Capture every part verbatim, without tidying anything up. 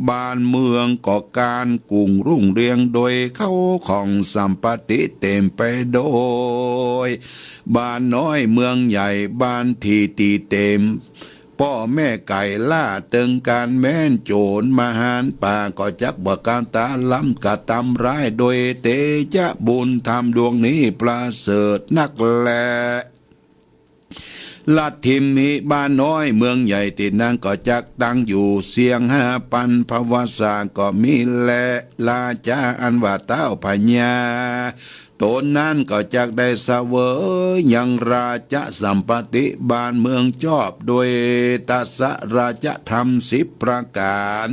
บ้านเมืองก็การกุ้งรุ่งเรืองโดยเข้าของสัมปติเต๋มไปโดยบ้านน้อยเมืองใหญ่ บ้านตี้ตี้เต๋มป้อแม่ไก่ล่าเติงก๋านแม้น โจ๋รมหานป่าก็จักบ่กล้าตาล้ำกระตำร้าย โดยเตจะบุญธรรมดวงนี้ประเสริฐนักแล ลัดถิ่มหิบ้านน้อยเมืองใหญ่ ตี้นั้นก็จักตั้งอยู่เสี้ยงห้าปันภวสาก็มีแล ราจาอันว่าต้าวพญาต๋นนั้นก็จักได้เสวยยังราชสัมปติบ้านเมืองจอบโดยทศราชธรรมสิบประก๋าน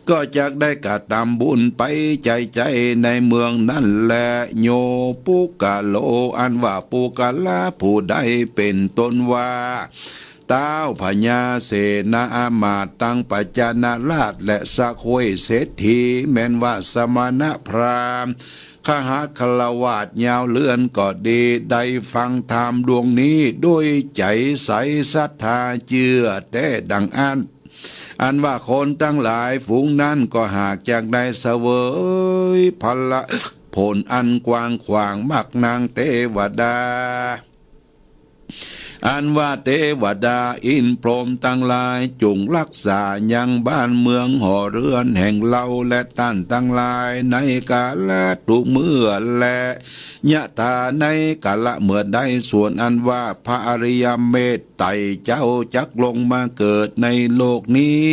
ก็จักได้กระตำบุญไปใจ๋ๆ ในเมืองนั้นแล โยปุคคโล อันว่าปุคคละผู้ใดเป๋นต้นว่า ต้าวพญาเสนาอามาตย์ตังประจานาราษฎร์และสะโคยเศรษฐี แม้นว่าสมณพราหมณ์ คฤหัสถ์ฆราวาสยาวเรือนก็ดี ได้ฟังธรรมดวงนี้โดยใจ๋ใสศรัทธาเจื้อแต๊ดังอั้น อันว่าคนตังหลายฝูงนั้นก็หากจักได้เสวยผละผลอันกว้างขวาง มักนางเตวดา อันว่าเตวดาอินทร์พรหมตังหลายจุ่งฮักษายังบ้านเมืองหอเฮือนแห่งเฮาและต้านตังหลาย ในกาละทุกเมื่อและยะถาในกาละเมื่อใด ส่วนอันว่าพระอริยเมตไตรเจ้าจักลงมาเกิดในโลกนี้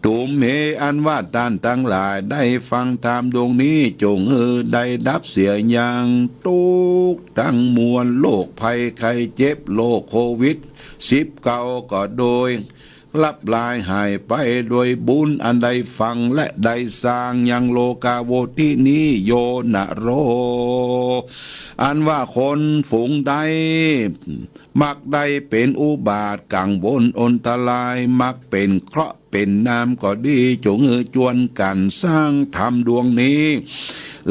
ตุมเห อันว่าต้านตังหลายได้ฟังธรรมดวงนี้ จุ่งหื้อได้ดับเสียยังตุ๊กข์ตังมวล โรคภัยไข้เจ็บ โรคโควิดสิบเก้าก็โดยลับลายหายไปโดยบุญอันได้ฟังและได้สร้างยังโลกาโวตินี้ โยนะโร อันว่าคนฝูงใดมักได้เป๋นอุบาทกังวลอนตราย มักเป๋นเคราะห์ เป๋นนามก็ดี จุ่งหื้อจวนกั๋นสร้างธรรมดวงนี้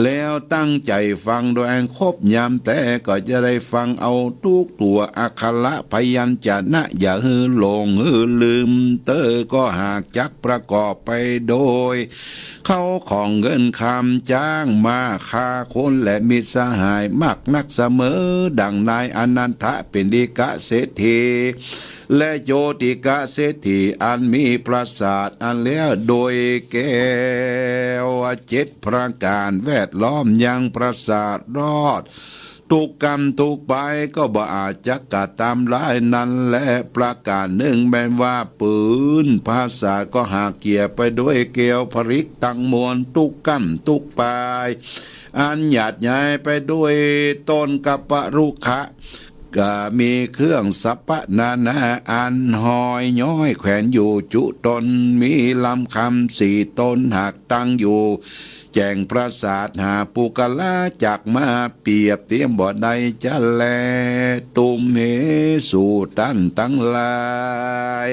แล้วตั้งใจ๋ฟังโดยอันครบยามแต๊ ก็จะได้ฟังเอาตุ๊กตั๋วอักขระพยัญชนะ อย่าหื้อหลงหื้อลืม เต๊อะก็หากจักประกอบไปโดย เข้าของเงินคำ จ๊างม้า ฆ่าคนและมิตรสหายมากนักเสมอ ดั่งนายอนันทะปิณฑิกะเศรษฐี และโจติกะเศรษฐี อันมีปราสาทอันแล้วโดยแก้วเจ็ดประก๋านแวดล้อมยังปราสาทรอด ทุกก้ำทุกปายก็บ่อาจจักกระตำร้ายนั้นแล ประก๋านนึ่งแม้นว่าปืนปราสาทก็หากเกี่ยวไปด้วยแก้วผลึกตังมวล ทุกก้ำทุกปาย อันหยาดใหญ่ไปด้วยต้นกัปปะรุขะ ก็มีเครื่องสัพพะนานาอันห้อยย้อยแขวนอยู่จุตน มีลำคำสี่ตนหากตั้งอยู่ แจ้งปราสาทหาปุคคละจักมาเปรียบเทียมบ่ได้จะแล ตุมเห สูต้านตังหลาย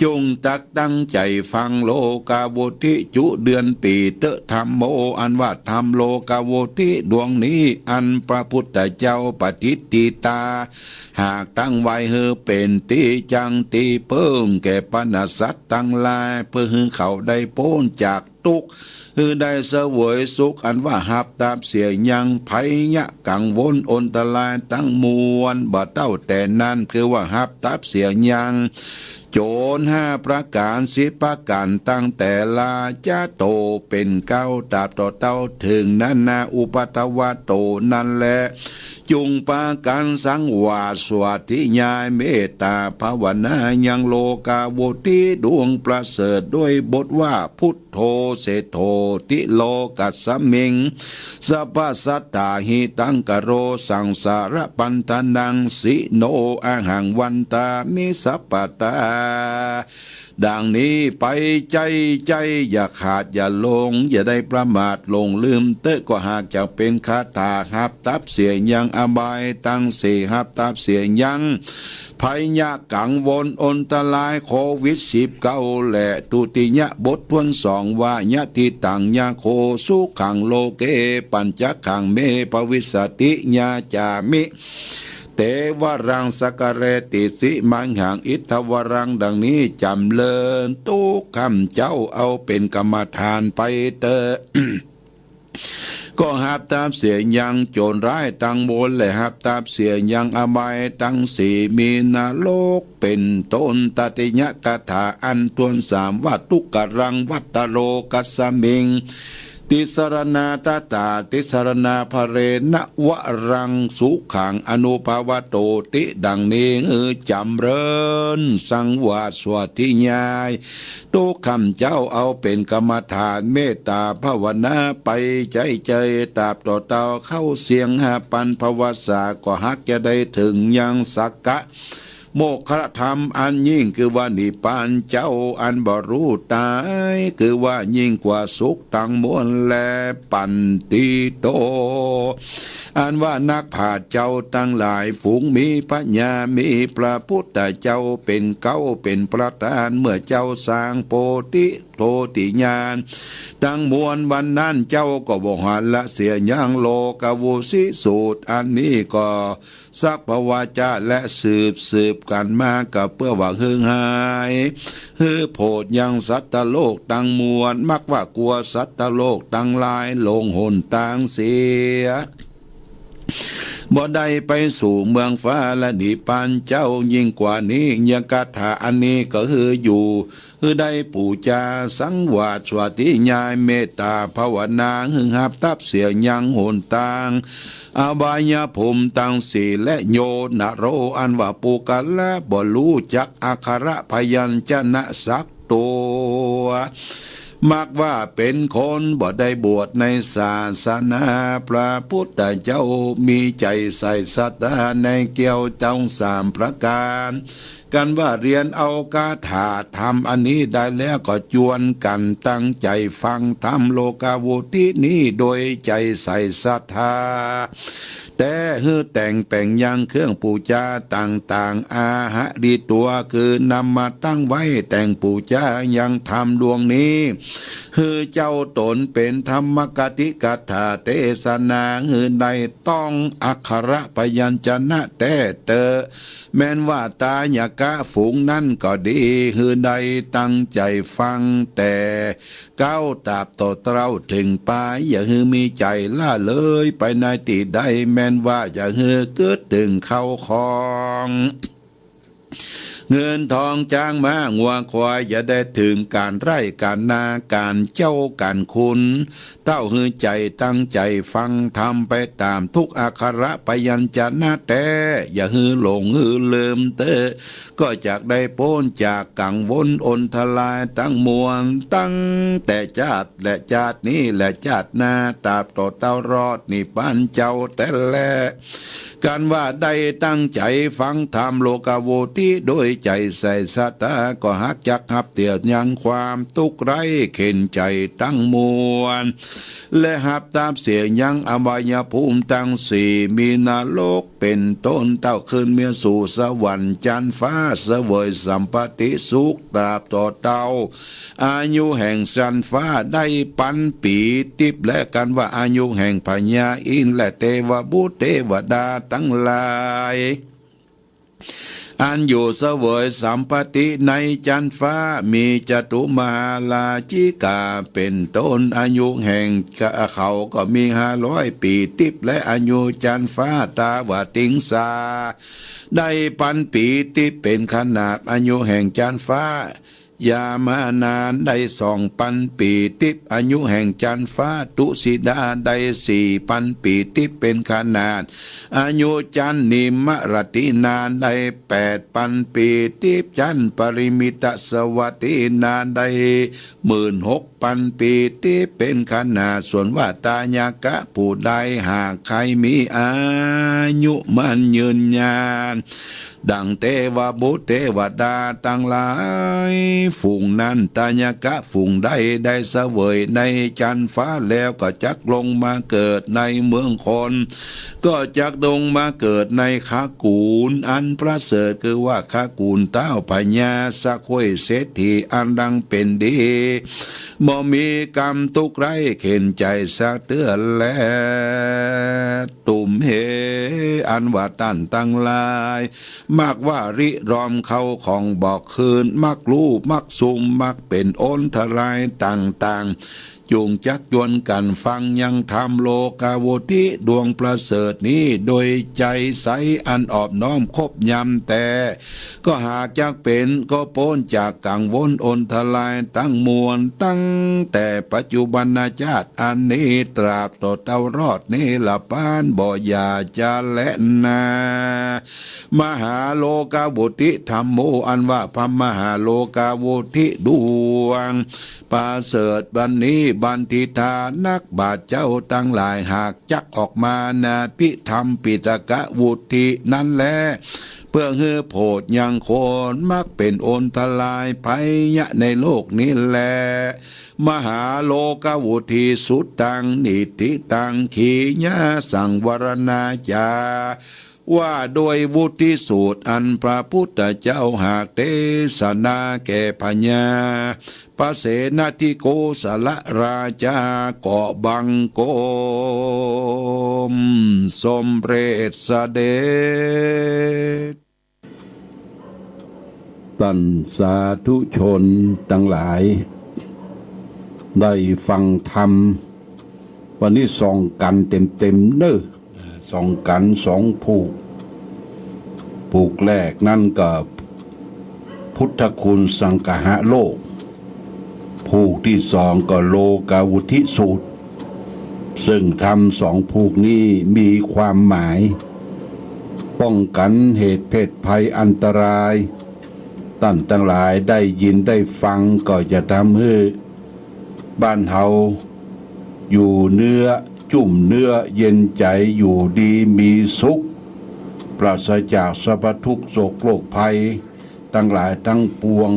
จุ่งตักตั้งใจ๋ฟังโลกาโวติจุเดือนปี๋เต๊อะ ธัมโม อันว่าธรรมโลกาโวติดวงนี้ อันพระพุทธเจ้าปฏิฏฐิตา หากตั้งไว้หื้อเป๋นตี้จั้งตี้เปิ้งแก่บรรดาสัตว์ตังหลาย เปื้อหื้อเขาได้ป๊นจาก ตุ๊กข์ หื้อได้เสวยสุข อันว่าฮับตับเสียยังภัยยะกังวลอนตรายตังมวล บ่เต้าแต่นั้น คือว่าฮับตับเสียยังโจ๋รห้าประก๋าน สิบประก๋าน ตั้งแต่ราชะโตเป๋นเก๊า ตราบต่อเต้าเถิงนานาอุปัทวะโตนั้นแล จุ่งปากั๋นสังวาสสาธยายเมตตาภาวนายังโลกาโวติดวงประเสริฐด้วยบทว่า พุทโธเศรษฐโตติโลกัสสมิง สัพพะสัตถาหิตังกะโร สังสารปัณฑนัง สิโนอะหังวันทามิสัพพะทา ดังนี้ไปใจ๊ใจ๊ อย่าขาดอย่าหลง อย่าได้ประมาทหลงลืมเต๊อะ ก็หากจะเป๋นคาถาฮับตับเสียยังอบายตังสี่ ฮับตับเสียยังภัยยะกังวลอนตรายโควิดสิบเก้า และทุติยบทถ้วนสองว่า ยะถิตังยะโขสุขังโลเก ปัญจขังเมภวิสสติ ยาจามิ เตวะรัง สักกะเรติ สิมังหัง อิทธวรัง ดังนี้จ๋ำเริญ ตุ๊ข้ำเจ้าเอาเป๋นกรรมฐานไปเต๊อะ ก็ฮับตับเสียยังโจ๋รร้ายตังมวล และฮับตับเสียยังอบายตังสี่ มีนรกเป๋นต้น ตติยคาถาอันถ้วนสามว่า ตุ๊กะรัง วัตตะโร กัสสะมิง ติสสะระณา ตถา ติสสะระณา ภะเรณะ วะรัง สุขัง อนุภาวะโตติ ดังนี้ หื้อจ๋ำเริญ สังวาสสวาทิญาณ ตุ๊ข้ำเจ้าเอาเป๋นกรรมฐาน เมตตาภาวนาไปใจ๋ๆ ตราบต่อเต้าเข้าเสี้ยงห้าปันภวสา ก็ฮักจะได้เถิงยังสักกะ โมกขธรรมอันยิ่ง คือว่านิพพานเจ้าอันบ่ฮู้ต๋าย คือว่ายิ่งกว่าสุขตังมวลแล ปันติโต อันว่านักปราชญ์เจ้าตังหลาย ฝูงมีปัญญา มีพระพุทธเจ้าเป๋นเก๊าเป๋นประธาน เมื่อเจ้าสร้างโพธิโพธิญาณตังมวล วันนั้นเจ้าก็บ่หันละเสียยังโลกาวุสิสูตร อันนี้ก็ สัพพวาจา และสืบสืบกั๋นมา ก็เปื้อว่าหื้อหาย หื้อโผดยังสัตว์โลกตังมวล มักว่ากลัวสัตว์โลกตังหลายหลงหนตางเสีย บ่ได้ไปสู่เมืองฟ้าและนิพพานเจ้า ยิ่งกว่านี้ยังคาถาอันนี้ก็หื้ออยู่ หื้อได้ปู๋จาสังวาสสวาทิญาณ เมตตาภาวนา หื้อฮับตับเสียยังหนตาง อบายภูมิตังสี่ และโย นโร อันว่าปุคคละบ่ฮู้จักอักขระพยัญชนะสักตั๋ว มักว่าเป๋นคนบ่ได้บวชในศาสนาพระพุทธเจ้า มีใจ๋ใส่ศรัทธาในแก้วเจ้าสามประก๋าน กันว่าเฮียนเอาคาถาธรรมอันนี้ได้แล้ว ก็จวนกั๋นตั้งใจ๋ฟังธรรมโลกาวุตินี้โดยใจ๋ใส่ศรัทธา แต่หื้อแต่งแป๋งยังเครื่องปู๋จาต่างๆ อาหะริตั๋ว คือนำมาตั้งไว้แต่งปู๋จายังธรรมดวงนี้ หื้อเจ้าต๋นเป๋นธรรมคติคาถาเตสนา หื้อได้ต้องอักขระพยัญชนะแต๊เต๊อะ แม้นว่าทายกะฝูงนั้นก็ดี หื้อได้ตั้งใจ๋ฟังแต่เก๊าตราบต่อเต้าเถิงปาย อย่าหื้อมีใจ๋ละเลยไปในตี้ใด แม้นว่าอย่าหื้อกึ๊ดเถิงเข้าของ เงินทองจ๊างม้างัวควาย อย่าได้เถิงก๋านไร่ก๋านนาก๋านเจ้าก๋านคุณ เต้าหื้อใจ๋ตั้งใจ๋ฟังธรรมไปต๋ามทุกอักขระพยัญชนะแต๊ อย่าหื้อหลงหื้อลืมเต๊อะ ก็จักได้ป๊นจากกังวลอนตรายตังมวล ตั้งแต่จาติและจาตินี้และจาติหน้า ตราบต่อเต้ารอดนิพพานเจ้าแต๊แล กันว่าได้ตั้งใจ๋ฟังธรรมโลกาวุติโดยใจ๋ใส่ศรัทธา ก็ฮักจักฮับเสียยังความตุ๊กข์ไร้เข็ญใจ๋ตังมวล และฮับตับเสียยังอบายภูมิตังสี่ มีนรกเป๋นต้น เต้าขึ้นเมียสู่สวรรค์จั๊นฟ้า เสวยสัมปติสุขตราบต่อเต้า อายุแห่งจั๊นฟ้าได้ปันปี๋ติ๊บแล กันว่าอายุแห่งพญาอินทร์และเตวบุตรเตวดาตังหลาย อันอยู่เสวยสัมปติในจั๊นฟ้า มีจตุมหาราชิกาเป๋นต้น อายุแห่งเขาก็มีห้าร้อยปี๋ติ๊บ และอายุจั๊นฟ้าตาวติงสา ได้ปันปี๋ติ๊บเป๋นขนาด อายุแห่งจั๊นฟ้า ยามานาได้สองปันปี๋ติ๊บ อายุแห่งจั๊นฟ้า ตุสิดาได้สี่ปันปี๋ติ๊บเป๋นขนาด อายุจั๊นนิมมะรตินาได้แปดปันปี๋ติ๊บ จั๊นปริมิตสวัตตินาได้หมื่นหกปันปี๋ติ๊บเป๋นขนาด ส่วนว่าทายกะผู้ใดหากใค่มีอายุมั่นยืนยาน ดังเตวบุตรเตวดาตังหลาย ฝูงนั้น ไตรยะกะ ฝูงใดได้เสวยในจั๊นฟ้าแล้ว ก็จักลงมาเกิดในเมืองคน ก็จักลงมาเกิดในคากุฏอันประเสริฐ คือว่าคากุฏเต้าพญาสะข้วยเศรษฐีอันดังเป๋นดี บ่มีก๋ำตุ๊กข์ไร้เข็ญใจ๋สักเตื้อแล ตุมเห อันว่าต้านตังหลาย มักว่าริรอมเข้าของบ่อคืน มักลู่ มักซุ่ม มักเป๋นอันตรายต่างๆ จุ่งจักจวนกั๋นฟังยังธรรมโลกาวุทิดวงประเสริฐนี้ โดยใจ๋ใสอันอ่อนน้อมคบยำแต๊ ก็หากจักเป๋น ก็ป๊นจากกังวลอันตรายตังมวล ตั้งแต่ปัจจุบันชาติอันนี้ ตราบต่อเต้ารอดนิรพาน บ่อย่าจะแลนา มหาโลกาวุทิธัมโม อันว่าพระมหาโลกาวุทิดวงประเสริฐบัดนี้ บัณฑิตานักปราชญ์เจ้าตังหลาย หากจักออกมาณอภิธรรมปิฎกวุทินั้นแล เปื้อหื้อโผดยังคน มักเป๋นอันตรายภัยยะในโลกนี้แล มหาโลกาวุทิสุตตัง นิฏฐิตัง ขีณาสังวรณาจา ว่าโดยวุทิสูตรอันพระพุทธเจ้าหากเตสนาแก่พญา พระเสนทิโกศลราชา ก็บังคมสมเร็จเสด็จ ต้านสาธุชนตังหลาย ได้ฟังธรรม วันนี้สองกัณฑ์เต๋มๆ เน่อ สองกัณฑ์สองผูก ผูกแรกนั้นก็พุทธคุณสังคหโลก ผูกตี้สองก็โลกาวุทิสูตร ซึ่งธรรมสองผูกนี้มีความหมาย ป้องกั๋นเหตุเพศภัยอันตราย ต้านตังหลายได้ยินได้ฟังก็จะทำหื้อ บ้านเฮาอยู่เนื้อจุ่มเนื้อเย็นใจ๋ อยู่ดีมีสุข ปราศจากสรรพทุกข์โศกโรคภัยตังหลายตังปวง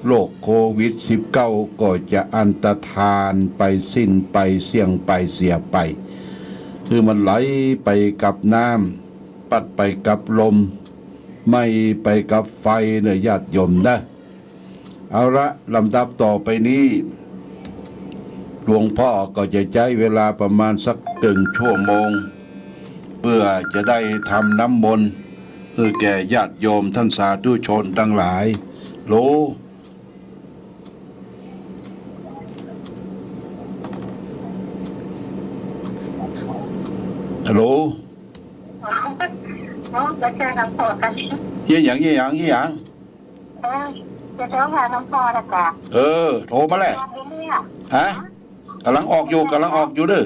โรคโควิดสิบเก้าก็จะอันตรธานไปสิ้นไปเสี้ยงไปเสียไป คือมันไหลไปกับน้ำ พัดไปกับลม ไหม้ไปกับไฟเน่อญาติโยมนะ เอาละ ลำดับต่อไปนี้ หลวงพ่อก็จะใจ๊เวลาประมาณสักเกิ่งชั่วโมง เปื้อจะได้ทำน้ำมนต์หื้อแก่ญาติโยมต้านสาธุชนตังหลาย โหล ฮัลโหล โอ้ จะเจอหลวงพ่อกัน เยียะหยัง เยียะหยัง เยียะหยัง เออ จะโทรหาหลวงพ่อนะจ๊ะ เออ โทรมาแหละ ตอนนี้เนี่ย ฮะ ก๋ำลังออกอยู่ ก๋ำลังออกอยู่เน่อ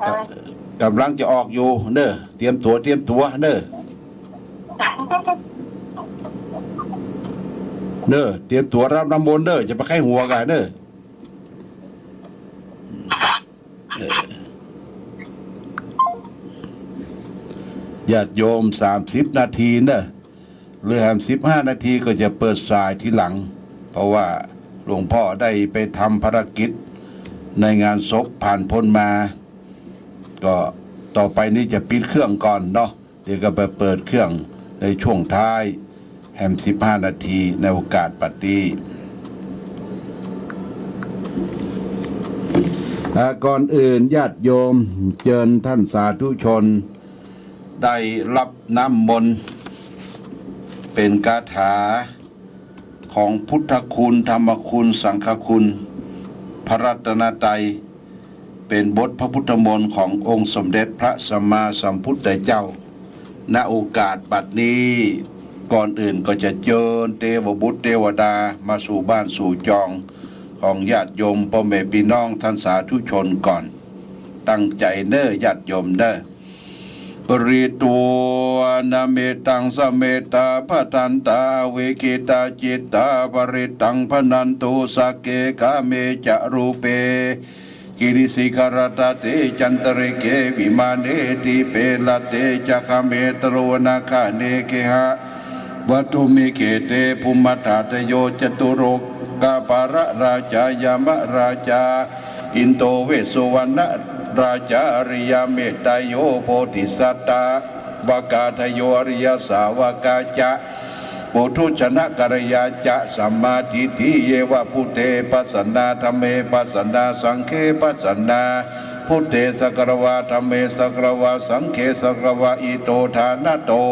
เออ ก๋ำลังจะออกอยู่เน่อ เตรียมตั๋ว เตรียมตั๋วเน่อ เน่อ เตรียมตั๋วรับน้ำมนต์เน่อ จะไปไข้หัวกั๋นเน่อ เออ ญาติโยม สามสิบนาทีเน่อ หรือแหมสิบห้านาทีก็จะเปิดสายทีหลัง เพราะว่าหลวงพ่อได้ไปทำภารกิจในงานศพผ่านพ้นมา ก็ต่อไปนี้จะปิดเครื่องก่อนเนาะ เดี๋ยวก็ไปเปิดเครื่องในช่วงท้าย แหมสิบห้านาทีในโอกาสบัดนี้ อ่า ก่อนอื่นญาติโยมเจิญต้านสาธุชนได้รับน้ำมนต์ เป๋นคาถาของพุทธคุณ ธรรมคุณ สังฆคุณ พระรัตนตรัย เป๋นบทพระพุทธมนต์ขององค์สมเด็จพระสัมมาสัมพุทธเจ้า ณ โอกาสบัดนี้ ก่อนอื่นก็จะเจิญเตวบุตรเตวดามาสู่บ้านสู่จองของญาติโยมป้อแม่ปี้น้องต้านสาธุชนก่อน ตั้งใจ๋เน่อญาติโยมเน่อ ปริตวานะเมตังสะเมตตา ภะทันตา อวิกขิตาจิตตา ปริตตังภะนันตุ สักเข กาเม จะ รูเป girisikharataṭe cantalikkhe vimāne dīpe raṭṭhe ca gāme taruvanagahane gehavatthumhi khette bhummā ṭhānaso catulokapalarājā yamarājā indo vessuvaṇṇarājā ariyā metteyyo bodhisattāva āgayo ariyasāvakā ca puthujjanakalyāṇā ca sammādiṭṭhī yeva buddhe pasannā dhamme pasannā saṅghe pasannā buddhe sagāravā dhamme sagāravā saṅghe sagāravā ito ṭhānato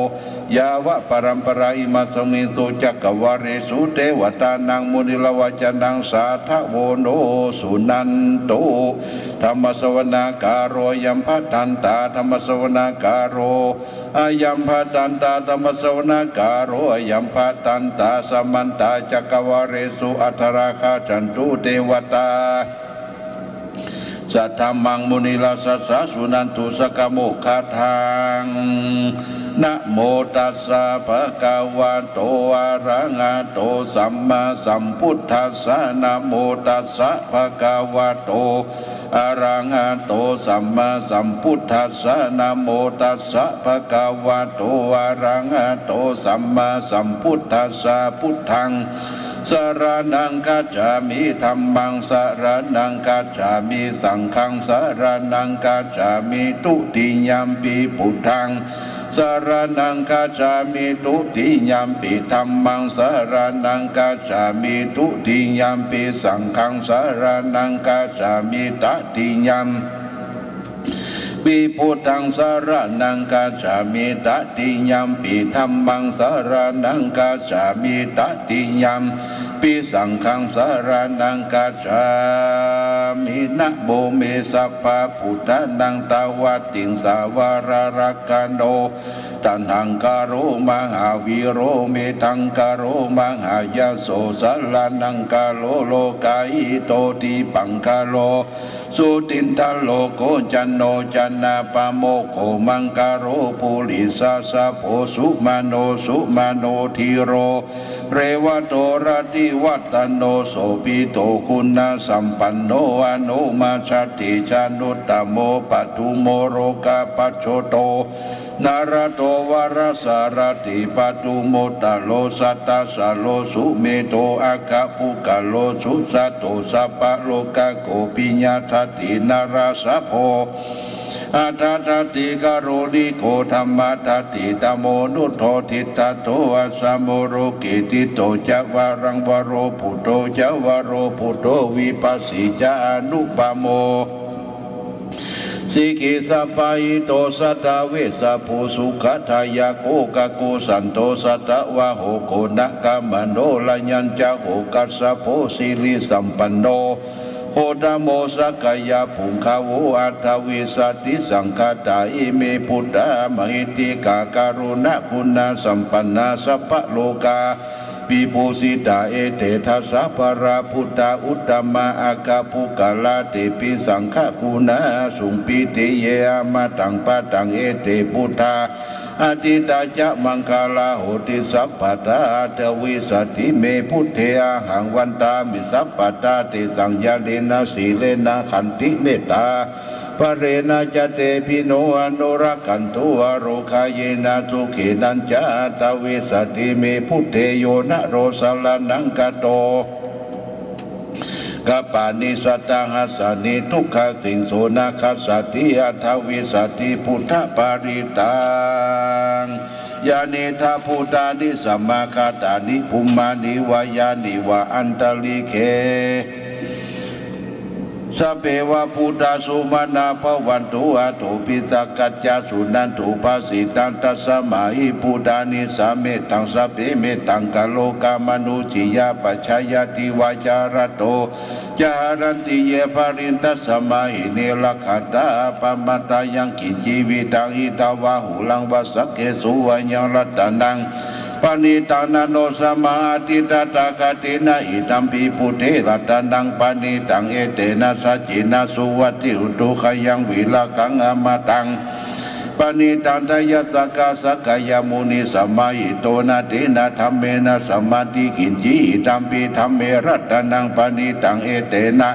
yāva paramparā imasmiṃ su cakkavāḷesu devatānaṃ munirājavacanaṃ sādhavo no suṇantu. Dhammassavanakālo ayambhadantā. Dhammassavanakālo ayambhadantā. Dhammassavanakālo ayambhadantā. Samantā cakkavāḷesu atrāgacchantu devatā saddhammaṃ munirājassa suṇantu saggamokkhadaṃ. Namo tassa bhagavato arahato sammāsambuddhassa. Namo tassa bhagavato arahato sammāsambuddhassa. Namo tassa bhagavato arahato sammāsambuddhassa. Buddhaṃ saraṇaṃ gacchāmi. Dhammaṃ saraṇaṃ gacchāmi. Saṅghaṃ saraṇaṃ gacchāmi. Dutiyampi buddhaṃ saraṇaṃ gacchāmi. Dutiyampi dhammaṃ saraṇaṃ gacchāmi. Dutiyampi saṅghaṃ saraṇaṃ gacchāmi. Tatiyam pi buddhaṃ saraṇaṃ gacchāmi. Tatiyampi dhammaṃ saraṇaṃ gacchāmi. Tatiyampi saṅghaṃ saraṇaṃ gacchāmi. Namo me sabbabuddhānaṃ tavattiṃsavararakkhano taṇhaṅkaro mahāvīro medhaṅkaro mahāyaso saraṇaṅkaro lokahito dīpaṅkaro jotindharo kocaṇṇo janapāmokkho maṅgalo purisāsabho sumano sumano dhīro revato rativaḍḍhano sobhito guṇasampanno anomajjhatejanuttamo padumo lokapajjoto nārado varasārathi padumuttaro sattasāro sumedho aggapuggalā sujato sabbalokaggo piyadassī narāsabho atthadassī karuṇiko dhammadassi tamonussūto diṭṭhato asammo loke diṭṭho ca varaṃ varo buddho ca varo buddho vipassī ca anupamo sikhī sabbahito satthā vessabhū sukhadāyako kakusandho satavaho koṇagamanno raññañca ho kassapo sirisampanno gotamo sakyapuṅgavo aṭṭhavīsati saṅkhātā ime buddhā mahiddhikā karuṇāguṇasampannā sabbalokā vibhūsitā ete dasa balā buddhā uttamā aggapuggalā tepi saṅghaguṇā sumpi tiye amataṃ padaṃ ete buddhā atītā ca maṅgalā honti sabbadā. Aṭṭhavīsati me buddhe ahaṃ vandāmi sabbadā tesaṃ ñāṇena sīlena khantimettā balena ca te bhino anurakkhantu arogāyena sukhena ca. Aṭṭhavīsati me buddhe yo naro saraṇaṃ gato kappāni satahassāni dukkhasseṃ so na khassati. Aṭṭhavīsati buddhaparittaṃ. Yānīdha bhūtāni samāgatāni bhummāni vā yāni va antalikkhe sabbeva bhūtā sumanā bhavantu athopi sakkacca suṇantu bhāsitaṃ. Tasmā hi bhūtā nisāmethaṃ sabbe mettaṃ karotha mānusiyā pajāya divā ca ratto ca haranti ye baliṃ tasmā hi ne rakkhatha appamattā. Yaṅkiñci vittaṃ idha vā huraṃ vā saggesu vā yaṃ ratanaṃ paṇītaṃ na no samaṃ atthi tathāgatena idampi buddhe ratanaṃ paṇītaṃ etena saccena suvatthi hotu. Khayaṃ virāgaṃ amataṃ paṇītaṃ tayajjhagā sakyamunī samāhito na tena dhammena samatthi kiñci idampi dhamme ratanaṃ paṇītaṃ etena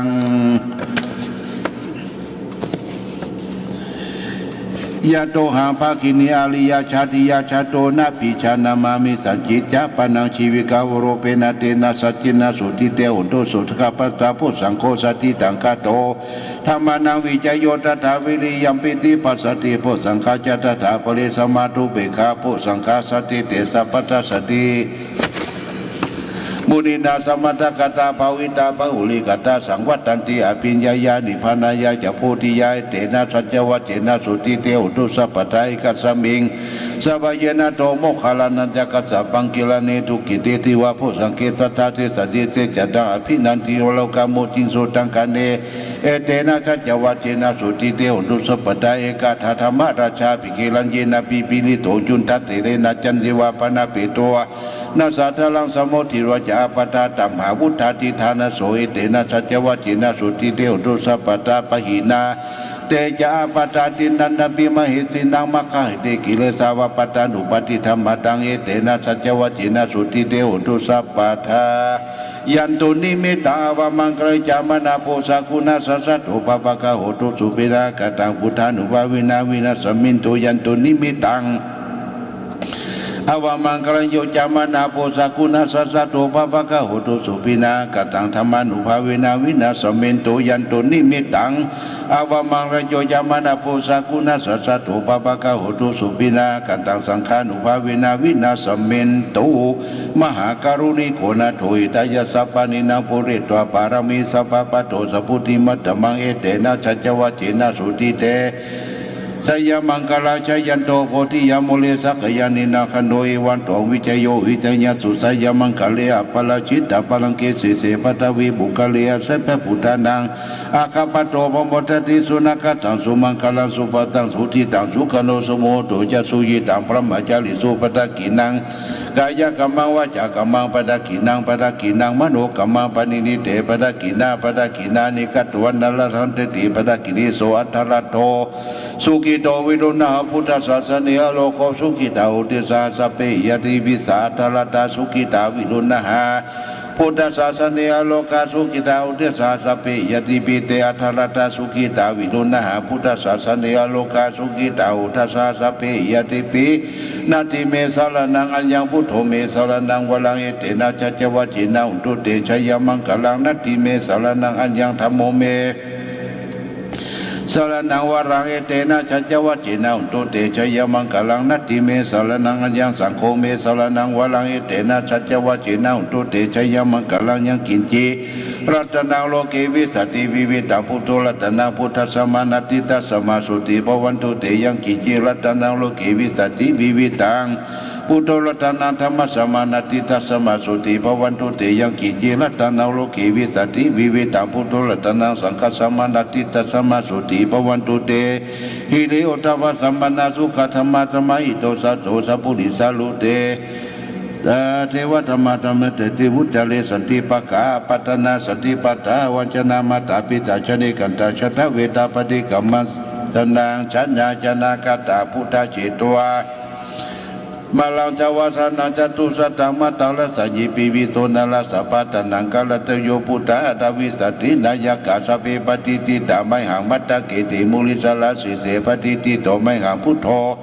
ง Yato haṃ bhagini ariyajātiyā jāto, natthi jānamāmi sañcicca pāṇaṃ jīvitā va rūpena. Tena saccena sotthi te hotu sabbadā. Phuṭṭhaṃ kho satiṭṭhaṃ gato, dhammānaṃ vicayo tathā, viriyampīti passaddhi bojjhaṅgā ca tathāpare, samādhupekkhā bojjhaṅgā, satiṭṭhite sabbatthaṃ. Muninā sammadakkhātā bhāvitā bahulīkatā, saṃvattanti abhiññāya nibbānāya ca bodhiyā. Etena saccavajjena sotthi te hotu sabbadā. Ekasmiṃ sabbaye nātho moggallānañca kassapaṃ, gilāne dukkhite cīvaraṃ bojjhaṅge, satta desayi te ca taṃ abhinandiṃ, lokamucciṃsu taṅkhaṇe. Etena saccavajjena sotthi te hotu sabbadā. Ekadā dhammarājāpi gelaññenābhipīḷito, cundattherena candimā bhaṇāpeto, naṃsāsaraṃ sammoditvā ca ābādhā tamhā vuṭṭhāti ṭhānaso. Etena saccavajjena sotthi te hotu sabbadā. Pahīnā te ca ābādhā tiṇṇannampi mahesinaṃ, maggāhetu kilesā va pattānuppattidhammataṃ. Etena saccavajjena sotthi te hotu sabbadā. Yandunnimittaṃ avamaṅgalañca cāmanāpo sakuṇassa saddo pāpaggaho dussupinaṃ akantaṃ buddhānubhāvena vināsamentu. Yandunnimittaṃ avamaṅgalañca cāmanāpo sakuṇassa saddo pāpaggaho dussupinaṃ akantaṃ dhammānubhāvena vināsamentu. Yandunnimittaṃ avamaṅgalañca cāmanāpo sakuṇassa saddo pāpaggaho dussupinaṃ akantaṃ saṅghānubhāvena vināsamentu. Mahākāruṇiko nātho hitāya sabbapāṇinaṃ pūretvā pāramī sabbā patto sambodhimuttamaṃ. Etena saccavajjena sotthi te jayamaṅgalaṃ. Jayanto bodhiyā mūle sakyānaṃ nandivaḍḍhano, evaṃ tvaṃ vijayo hohi jayassu jayamaṅgale. Aparājitapallaṅke sīse paṭhavipokkhare, abhijitabuddhānaṃ aggappatto pamodati. Sunakkhattaṃ sumaṅgalaṃ supabhātaṃ suhuṭṭhitaṃ, sukhaṇo sumuhutto ca suyiṭṭhaṃ brahmacārisu. Padakkhiṇaṃ kāyakammaṃ vācākammaṃ padakkhiṇaṃ, padakkhiṇaṃ manokammaṃ paṇidhī te padakkhiṇā, padakkhiṇāni katvāna labhantatthe padakkhiṇe. So atthaladdho sukhito viruḷhā buddhasāsane, arogā sukhitā hoti saha sabbehi ñātibhi. Sā atthaladdhā sukhitā viruḷhā buddhasāsane, arogā sukhitā hoti saha sabbehi ñātibhi. Te atthaladdhā sukhitā viruḷhā buddhasāsane, arogā sukhitā hotha saha sabbehi ñātibhi. Natthi me saraṇaṃ aññaṃ, buddho me saraṇaṃ varaṃ, etena saccavajjena hotu te jayamaṅgalaṃ. Natthi me saraṇaṃ aññaṃ, dhammo me saraṇaṃ varaṃ, etena saccavajjena hotu te jayamaṅgalaṃ. Natthi me saraṇaṃ aññaṃ, saṅgho me saraṇaṃ varaṃ, etena saccavajjena hotu te jayamaṅgalaṃ. Yaṅkiñci ratanaṃ loke vijjati vividhaṃ puthu, ratanaṃ buddhasamaṃ natthi, tasmā sotthī bhavantu te. Yaṅkiñci ratanaṃ loke vijjati vividhaṃ puthu, ratanaṃ dhammasamaṃ natthi, tasmā sotthī bhavantu te. Yaṅkiñci ratanaṃ loke vijjati vividhaṃ puthu, ratanaṃ saṅghasamaṃ natthi, tasmā sotthī bhavantu te. Hiriottappasampannā sukkadhammasamāhito, saddo sappurisalokūpago, devadhammāti vuccare. Santi pakkhā apattanā, santi pādā avañcanā, mātā pitā ca nikkhantā, jātaveda paṭikkama. Sanaṃ janā janakāyā buddhā, jetvā māraṃ savāhanaṃ catusaccāsabhaṃ, tesañca ñātibhi so naro sapañca. Taṇhaṅkarādayo buddhā, aṭṭhavīsati nāyakā, sabbe patiṭṭhitā mayhaṃ matthake te munissarā. Sīse patiṭṭhito mayhaṃ buddho,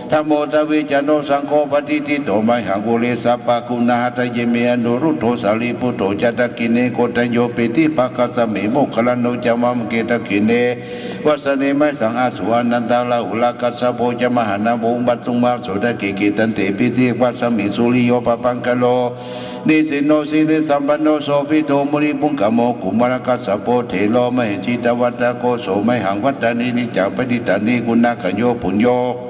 dhammo dvicca no saṅgho, patiṭṭhito mayhaṃ ure sabbaguṇahataye. Me anuruddho sārīputto ca dakkhiṇe, koṇḍañño piṭṭhibhāgasmiṃ moggallāno ca vāmake. Dakkhiṇe savane mayhaṃ āsuṃ ānandarāhulā, kassapo ca mahānāmo ubhāsuṃ mahāsamaye. Kesante piṭṭhibhāgasmiṃ suriyo pabhaṅkaro, nisinno sirisampanno sobhito munipuṅgavo. Kumārakassapo thero mahesī cittavādako, so mayhaṃ vadane niccaṃ patiṭṭhāni guṇākaro. Puṇṇo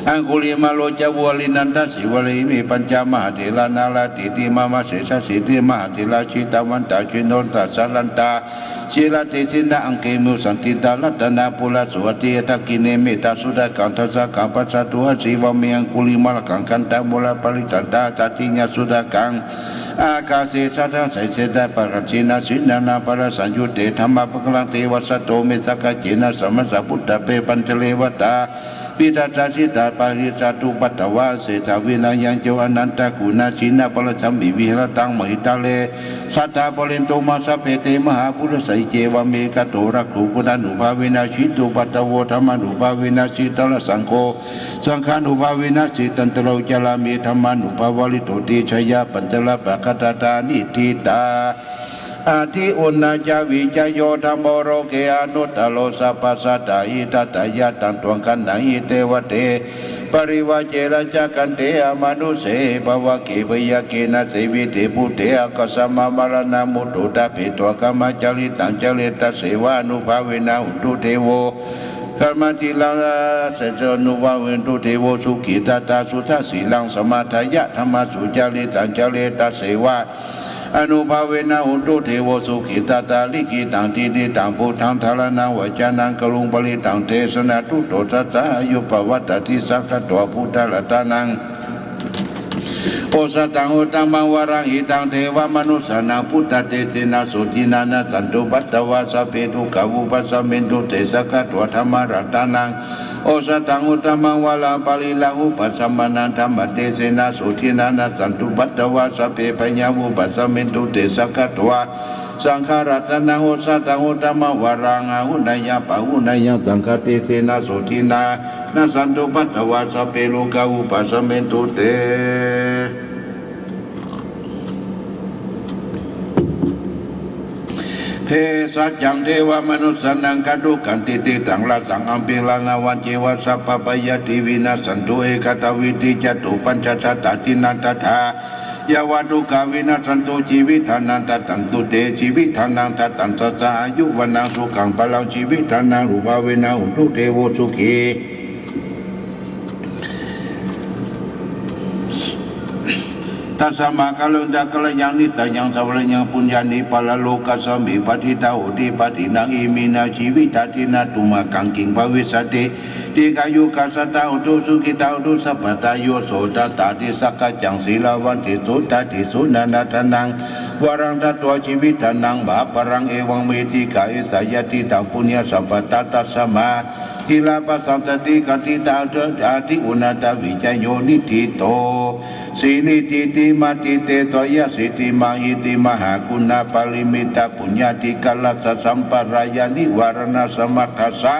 aṅgulimālo ca uvalī nandasīvalī, ime pañca mahātherā nāḷāgiriṃ sesāsīti mahātherā, jitavantā jinorasā jalantā sīlatejena aṅgamayyuṃ, saṇṭhitā ratanaṃ purato āsi. Dakkhiṇe mettasuttakaṃ dhajaggaṃ pacchato āsi, vāme aṅgulimālakaṃ khandhamoraparittañca, dakkhiṇaṃ suttakaṃ ākāse chadanaṃ sesā, tathāgatena sirīnātha paramaṃ saṃyuttā dhammapakāraṃ, tevasatto me sakiccena samasaputthapāturatthe. Pañcarevattha Piṭakattā sitā parittā cupaddavā, seyyathā vinayaṃ ceva anantaguṇaciṇṇaparisāraṃ, viharataṃ mahītale sadā pālentu maṃ sabbe te mahāpurisā. Iccevamakāto rakkho buddhānubhāvena jitānuddavo, dhammānubhāvena jitā saṅgho, saṅghānubhāvena jitandaro, carāmi dhammānubhāvaṃ rito tejā, pañcarattanā paṇḍitānaṃ niṭṭhitā. Atthi uṇhisañca vijayo dhammo loke anuttaro, sabbasattahitatthāya taṃ tuvaṃ gaṇhāhi devate. Parivajjena ca kaṇṭe amanussāhi pāvake, byagghe na sevite bhūte ākasamā maraṇā mutto. Tappetto kammacaritaṃ caretasseva, ānubhāvena hotu devo, kammacaritaṃ caretasseva, ānubhāvena hotu devo sukhitattā. Suddhasīlaṃ samādāya dhammassūcarittaṃ caretasseva, ānubhāvena hotu devo sukhitattā. Likkhitaṃ cintitaṃ pūreṇaṃ dhāraṇaṃ vācanaṃ garuṃ, paṇītaṃ desanaṃ tutvā sākaccaṃ āyuṃ pavaḍḍhaṃ. Sakkatvā buddharatanaṃ osathaṃ uttamaṃ varaṃ, hitaṃ devamanussānaṃ buddhatejena sotthinā, nassantu sabbupaddavā sabbe dukkhā vūpasamentu te. Sakkatvā dhammaratanaṃ osathaṃ uttamaṃ varaṃ, pariḷāhūpasamanaṃ dhammatejena sotthinā, nassantu sabbupaddavā sabbe bhayā vūpasamentu te. Sakkatvā saṅgharatanaṃ osathaṃ uttamaṃ varaṃ, āhuneyyaṃ pāhuneyyaṃ saṅghatejena sotthinā, nassantu sabbupaddavā sabbe rogā vūpasamentu te. Bhejajjaṃ devamanussānaṃ, khaggaṃ cintitaṃ rasaṃ, ambarānaṃ ceva sabbappaññāti, vinassantu ekadāvīti. Catūpaññāsatādinā tathā, yāva dukkhā vinassantu, jīvitadānantataṃ tu te, jīvitadānantasaññassa, āyu vaṇṇaṃ sukhaṃ balaṃ, jīvitadānānubhāvena hotu devo sukhī. Tasmā kataṃ kārañca kalyāṇaṃ, niṭṭhitaṃ sāvajjanaṃ, puññāni paralokasmiṃ patiṭṭhā honti pāṇino. Iminā jīvahātīnā tumhākaṃ kiṃ bhavissati? Dīghāyukā sadā hontu, sukhitā hontu sabbadā. Yo so tathāgataṃ sākaccaṃ sīlavanto vihāriṃ, sutasīso, nānatthaṃ varaṃ datvā, jīvitadānaṃ mahapphalaṃ, evaṃ me dīghāyusā yadi taṃ puññasampadaṃ. Tasmā sīlaṃ pasaṃsati, khantīti atthi uṇhisaṃ vicayo niṭṭhito. Sīlīti sītimatthi tejo, yasīti mahīti mahā, guṇāparimitapuññādhikārassa sampadaṃ, nivāraṇasamatthassa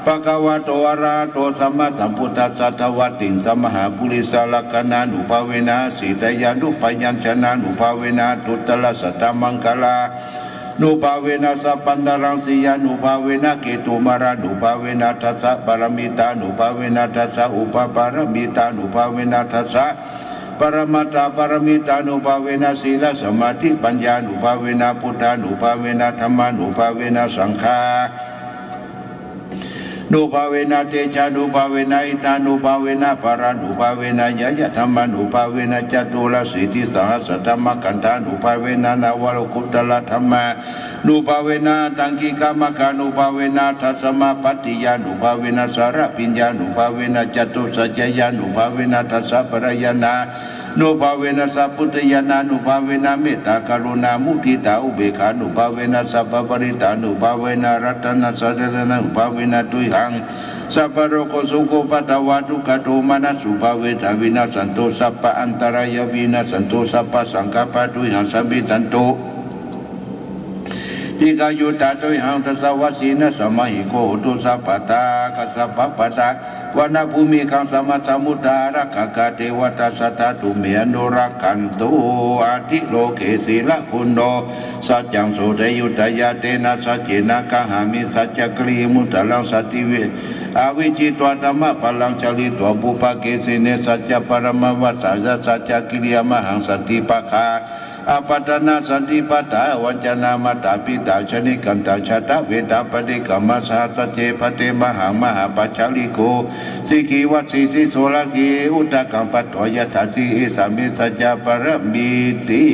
bhagavato arahato sammāsambuddhassa dvattiṃsamahāpurisalakkhaṇānubhāvena, sītyānubyañjanānubhāvena, aṭṭhuttarasatamaṅgalā nubhāvena, sabbantarāyasiyānubhāvena, ketumālānubhāvena, dasapāramitānubhāvena, dasaupapāramitānubhāvena, dasaparamatthapāramitānubhāvena, sīlasamādhipaññānubhāvena, buddhānubhāvena, dhammānubhāvena, saṅghā nubhāvena, tejānubhāvena, iddhānubhāvena, balānubhāvena, ñeyyadhammānubhāvena, caturāsītisahassadhammakkhandhānubhāvena, navalokuttaradhammānubhāvena, aṭṭhaṅgikamaggānubhāvena, aṭṭhasamāpattiyānubhāvena, chaḷabhiññānubhāvena, catusaccañāṇānubhāvena, dasabalañāṇā nubhāvena, sambudhiñāṇānubhāvena, mettākaruṇāmuditāupekkhānubhāvena, sabbaparittānubhāvena, ratanattayasaraṇānubhāvena, tuyhaṃ sabbarogo sokā sokaparidevadukkhadomanassupāyāsā vinassantu, sabbaantarāyā vinassantu, sabbasaṅkappā tuyhaṃ samijjhantu, dīghāyutā tuyhaṃ tasavāsi, nāsamaṃ hi kho hotu sabbadā. Kassapa pattha vana bhūmigaṃ samantā samuddaṃ, ārakkhakā devatā sadā tumhe anurakkhantu. Atthi loke sīlaguṇo saccaṃ sotthi uttayā, tena saccena kāhāmi saccakiriyamuttāraṃ. Saccaviccī avijjitvā dhammapallaṅ, chārītvā pubbake sāsane, saccaparamavasāya saccakiriyamāhaṃ. Santi pakkhā apattanā santi pādā, avañcanā mātā pitā janakāyikā, jātaveda paṭikkama. Saha sacce bhaddemahā mahāpajjalī kho, sikkhī vajjasī soḷakī udakaṃ patvā, yathā sīse same saccapāramīti.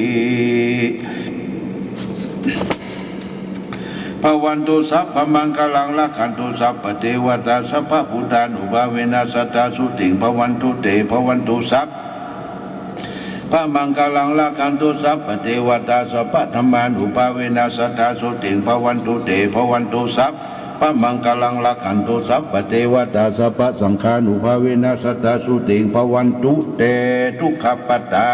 Bhavatu sabbamaṅgalaṃ, rakkhantu sabbadevatā, sabbabuddhānubhāvena sadā sotthī bhavantu te. Bhavatu sab bamaṅgalaṃ, rakkhantu sabbadevatā, sabbadhammānubhāvena sadā sotthī bhavantu te. Bhavatu sab พะมังคะลัง รักขันตุ สัพพะเตวะตา สัพพะสังฆานุภาเวนะ สะตาสุติง ภะวันตุ เต ทุกขะปะทา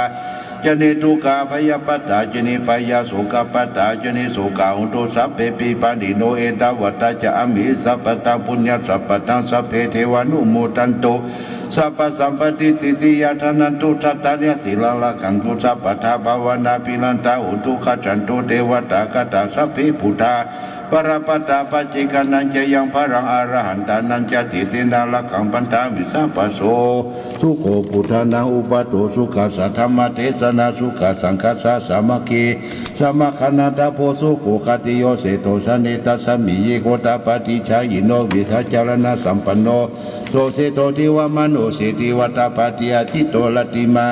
จะ นิ ทุกขา ภะยะปะทา จะ นิ พะยา โสกะปะทา จะ นิ โสกา โหนตุ สัพเพปิ ปะสินโน เอตาวัตตา จะ อัมเหหิ สัพพะตัง ปุญญะสัมปะตัง สัพเพ เทวานุโมทันตุ สัพพะสัมปะติ สิทธิยา ทะนันตุ สัตตา ยะ สีลัง รักขันตุ สัพพะทา ภะวะนา ภิรันตา โหนตุ คัจฉันตุ เตวะตา คาถา สัพเพ ปุทธา ปะระปะตา ปัจเจกานัญจะยัง พะลัง อะระหันตานัญจะ สิทธินา รักขัง พันธามิ สัพพะโส สุโข ปุทธานัง อุปาโท สุขัสสะ ธัมมะเทศนา สุขัสสังคัสสะ สามัคคี สะมะคะนะตะโพ สุโข ขัตติโย เศรษฐโส สะเน ตัสสะมิง ยีโค ตะปะติ ชายิโน วิชาจะระณะสัมปันโน โส เศรษฐโส ทิวะมะโน สิทธิวัตถะปะติ อาทิตโต รัตติมา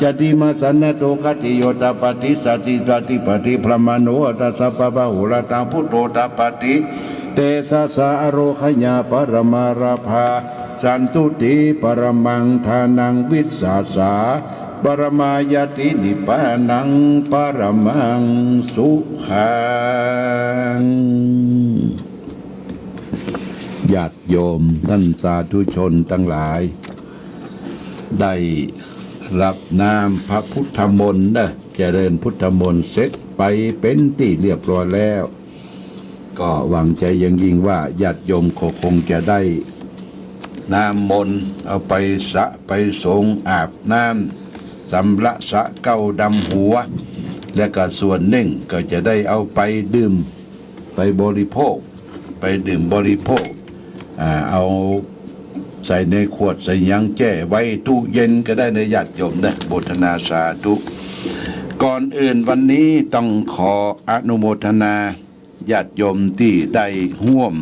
จะตติมา สะนะโต ขัตติโย ตะปะติ สัตติสาธิปติ พะมะโน อัตถะ สัพพะปะโหระตัง พุทโธ ตะปะติ เตสะสะ อะโรคะยา ปะระมาราภา สันตุติ ปะระมัง ทานัง วิสสาสะ ปะระมายัตติ นิพพานัง ปะระมัง สุขัง ญาติโยมท่านสาธุชนตังหลาย ได้ฮับน้ำพระพุทธมนต์เนาะ เจริญพุทธมนต์เสร็จไปเป๋นตี้เรียบร้อยแล้ว ก็หวังใจ๋อย่างยิ่งว่าญาติโยมก็คงจะได้น้ำมนต์เอาไปสระไปสรงอาบน้ำสำระสระเกล้าดำหัว และก็ส่วนนึ่งก็จะได้เอาไปดื่ม ไปบริโภค ไปดื่มบริโภค อ่า เอาใส่ในขวดใส่หยังแจ้ไว้ตู้เย็นก็ได้เนาะญาติโยมเนาะ โมทนาสาธุ ก่อนอื่นวันนี้ต้องขออนุโมทนาญาติโยมตี้ได้ฮ่วม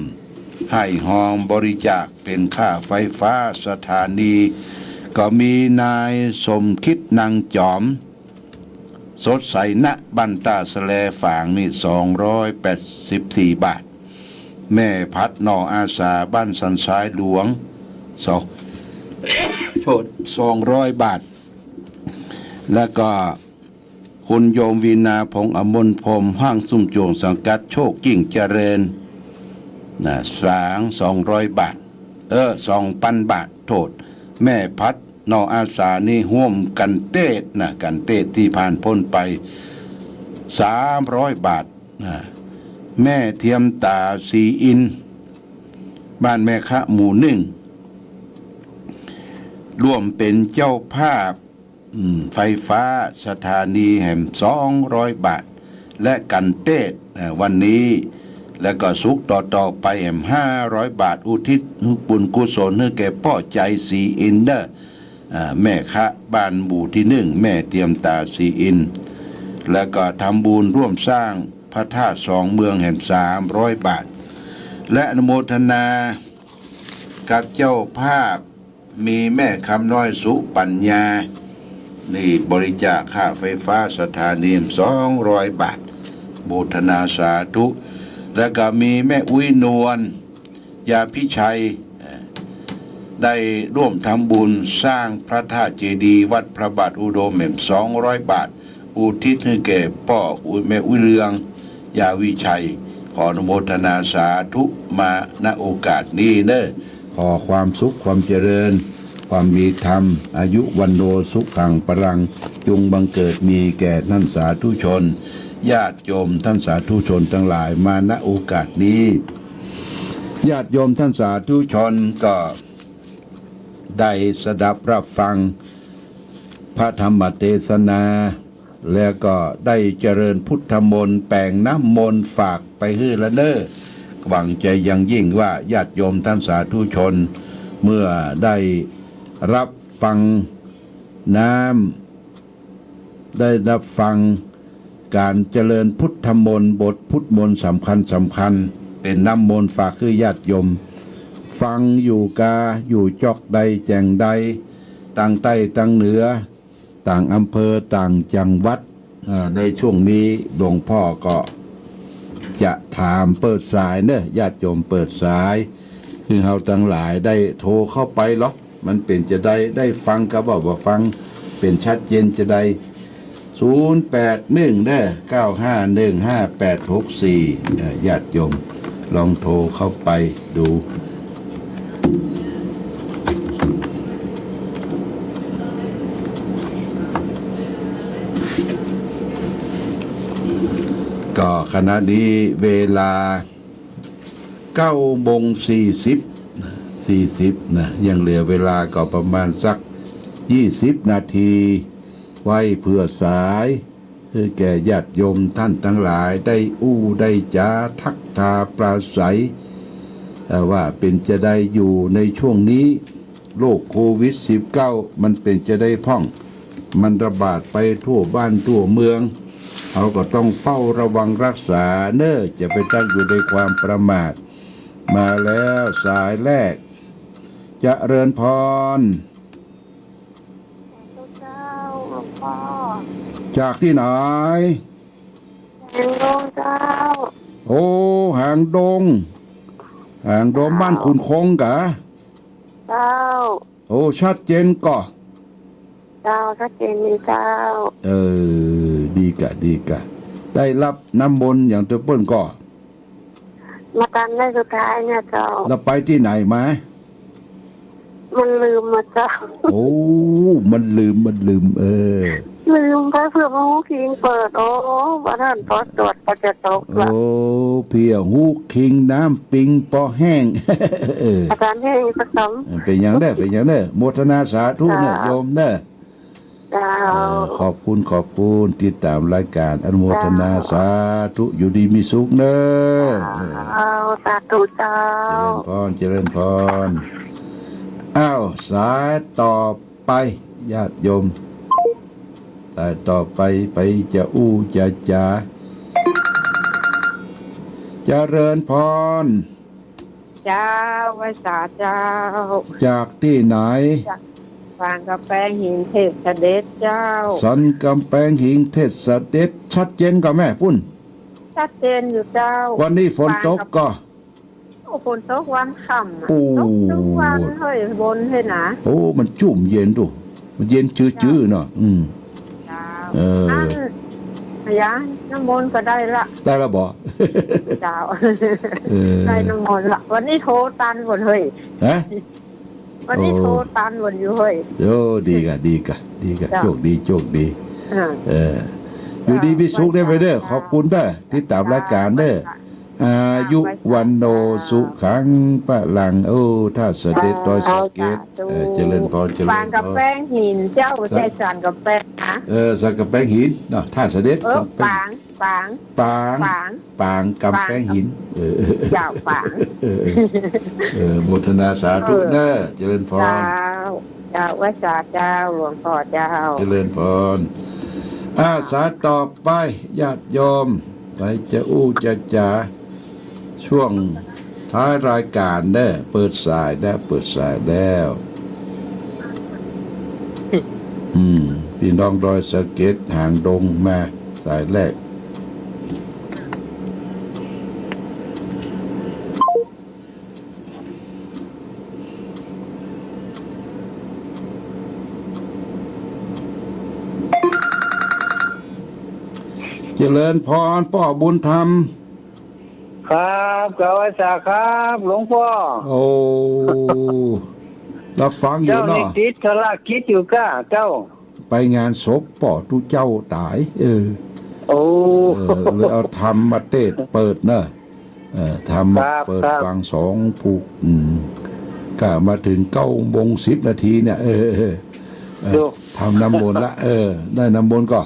ฮ่ายฮองบริจาคเป๋นค่าไฟฟ้าสถานี ก็มีนายสมคิด นางจอม สดใส ณ บ้านต้าสะแลฝางนี่ สองร้อยแปดสิบสี่บาท แม่พัด หน่ออาสา บ้านสันทรายหลวง สอง โทษ สองร้อยบาท แล้วก็คุณโยมวีณา พงษ์อมรพรหม ห้างสุมจวง สังกัดโชคยิ่งเจริญ นะ สาง สองร้อยบาท เออ สองปันบาท โทษ แม่พัด หน่ออาสานี่ฮ่วมกั๋นเตศน์นะ กั๋นเตศน์ตี้ผ่านป๊นไป สามร้อยบาทนะ แม่เทียมต๋า ศรีอินทร์ บ้านแม่คะ หมู่นึ่ง ฮ่วมเป๋นเจ้าภาพ อืม ไฟฟ้าสถานีแหม สองร้อยบาท และกั๋นเตศน์ เอ่อ วันนี้ แล้วก็ศุกร์ต่อๆ ไปแหม ห้าร้อยบาท อุทิศบุญกุศลหื้อแก่ป้อใจ๋ ศรีอินทร์เนาะ อ่า แม่คะ บ้านหมู่ตี้นึ่ง แม่เทียมต๋า ศรีอินทร์ แล้วก็ทำบุญฮ่วมสร้างพระธาตุสองเมืองแหม สามร้อยบาท และอนุโมทนากับเจ้าภาพ มีแม่คำน้อย สุปัญญา นี่บริจาคค่าไฟฟ้าสถานี สองร้อยบาท โมทนาสาธุ แล้วก็มีแม่อุ๊ยนวล ยาพิชัย เอ่อ ได้ฮ่วมทำบุญสร้างพระธาตุเจดีย์วัดพระบาทอุดมแหม สองร้อยบาท อุทิศหื้อแก่ป้ออุ๊ย แม่อุ๊ยเรือง ยาวิชัย ขออนุโมทนาสาธุมา ณ โอกาสนี้เนาะ ขอความสุขความเจริญ ความมีธรรม อายุวัณโณ สุขัง พลัง จงบังเกิดมีแก่ท่านสาธุชน ญาติโยมท่านสาธุชนตังหลายมา ณ โอกาสนี้ ญาติโยมท่านสาธุชนก็ได้สดับฮับฟังพระธรรมเตสนา แล้วก็ได้เจริญพุทธมนต์ แป๋งน้ำมนต์ฝากไปหื้อละเน้อ หวังใจ๋อย่างยิ่งว่าญาติโยมท่านสาธุชน เมื่อได้ฮับฟังน้ำ ได้ฮับฟังก๋านเจริญพุทธมนต์ บทพุทธมนต์สำคัญสำคัญ เป๋นน้ำมนต์ฝากหื้อญาติโยม ฟังอยู่กา อยู่จ๊อกใดแจ่งใด ตังใต้ตังเหนือ ต่างอำเภอต่างจังหวัด เอ่อ ในช่วงนี้หลวงพ่อก็จะถามเปิดสายเนาะ ญาติโยมเปิดสาย หื้อเฮาตังหลายได้โทรเข้าไปลอ มันเป๋นจาใด ได้ฟังกาบ่าบ่ฟัง เป๋นชัดเจนจาใด ศูนย์แปดหนึ่งเนาะ เก้าห้าหนึ่งห้าแปดหกสี่ เอ่อ ญาติโยม ลองโทรเข้าไปดู ก็ขณะนี้เวลาเก้าโมงสี่สิบนะ สี่สิบนะ ยังเหลือเวลาก็ประมาณสักยี่สิบนาที ไว้เผื่อสาย เพื่อแก่ญาติโยมท่านทั้งหลายได้อู้ได้จ๋าทักทาปราศรัย เอ่อ ว่าเป๋นจาใดอยู่ในช่วงนี้ โรคโควิดสิบเก้า มันเป๋นจาใดพ่อง มันระบาดไปทั่วบ้านทั่วเมือง เฮาก็ต้องเฝ้าระวังรักษาเน่อ จะไปตั้งอยู่ในความประมาท มาแล้วสายแรก เจริญพร เจ้า หลวงพ่อ จากตี้ไหน หางดงเจ้า โอ้ หางดง หางดง เจ้า บ้านขุนคงกะ เจ้า โอ้ ชัดเจนก่อ เจ้า ชัดเจนดีเจ้า เออ ดีกะ ดีกะ ได้ฮับน้ำมนต์อย่างเตื้อเปิ้นก่อ มาต๋อนได้สุดท้ายเนี่ยเจ้า แล้วไปตี้ไหนมา มันลืมมาเจ้า โอ้ มันลืม มันลืม เออ ลืมไปเผื่อมันฮู้คิงเปิด โอ้ บ่ทันปอตรวจปอจะตกละ โอ้ เผื่อฮู้คิงน้ำปิงปอแห้ง เออ อาจารย์แห้งสักคำ เป๋นหยังเน่อ เป๋นหยังเน่อ โมทนาสาธุเน่อ เจ้า โยมเน่อ เจ้า เออ ขอบคุณ ขอบคุณตี้ต๋ามรายก๋าน อนุโมทนา เจ้า สาธุ อยู่ดีมีสุขเน่อ เจ้า สาธุเจ้า เจริญพร เจริญพร อ้าว สายต่อไป ญาติโยม สายต่อไป ไปจะอู้จะจ๋า เจริญพร เจ้า ไหว้สาเจ้า จากตี้ไหน จากสันก๋ำแปงหินเทศเสด็จเจ้า สันก๋ำแปงหินเทศเสด็จ ชัดเจนก่อแม่ปุ้น ชัดเจนอยู่เจ้า วันนี้ฝนตกก่อ โอ้ ฝนตกวันค่ำอะ โอ้ ตกตึงวันเฮ้ย บนเฮ้ยนะ โอ้ มันจุ่มเย็นดู มันเย็นจื้อๆ เนาะ อืม เจ้า เออ อัน ยาน้ำมนต์ก็ได้ละ ได้ละบ่ เจ้า เออ ได้น้ำมนต์ละ วันนี้โทรตันหมดเฮ้ย ฮะ วันนี้ โอ้ โทรตันหมดอยู่เฮ้ย โอ้ ดีกะ ดีกะ ดีกะ เจ้า โชคดี โชคดี อ่า เออ อยู่ดีมีสุขเน่อไปเน่อ ขอบคุณเน่อ ตี้ต๋ามรายก๋านเน่อ อายุ วัณโณ สุขัง พลัง โอ้ ท่าเสด็จ ดอยสะเก็ด เออ เจริญพร เจริญพร สันก๋ำแปงหินเจ้า บ่ใจ้สันก๋ำแปงนะ เออ สันก๋ำแปงหินเนาะ ท่าเสด็จ เออ สันก๋ำแปง ปาง ปาง ปาง ปาง ปางก๋ำแปงหิน เออ เจ้า ปาง เออ เออ โมทนาสาธุเน่อ เจริญพร เจ้า เจ้า ไหว้สาเจ้า หลวงพ่อเจ้า เจริญพร อ่า สายต่อไป ญาติโยม ไปจะอู้จะจ๋า ช่วงท้ายรายก๋านเน่อ เปิดสายแล้ว เปิดสายแล้ว อืม พี่น้องดอยสะเก็ด หางดง มาสายแรก เจริญพร ป้อบุญธรรม ครับ กราบไหว้สาครับ หลวงพ่อ โอ้ ฮับฟังอยู่เนาะ เจ้านี่ติดธุรกิจอยู่ก้า เจ้า ไปงานศพป้อตุ๊เจ้าต๋าย เออ โอ้ เออ เลยเอาธรรมเทศน์เปิดเนาะ เออ ธรรมะ ครับ เปิด ครับ ฟังสองผูก อืม ก็มาเถิงเก้าโมงสิบนาทีเนี่ย เออ เออ เออ ดู ทำน้ำมนต์ละ เออ ได้น้ำมนต์ก่อ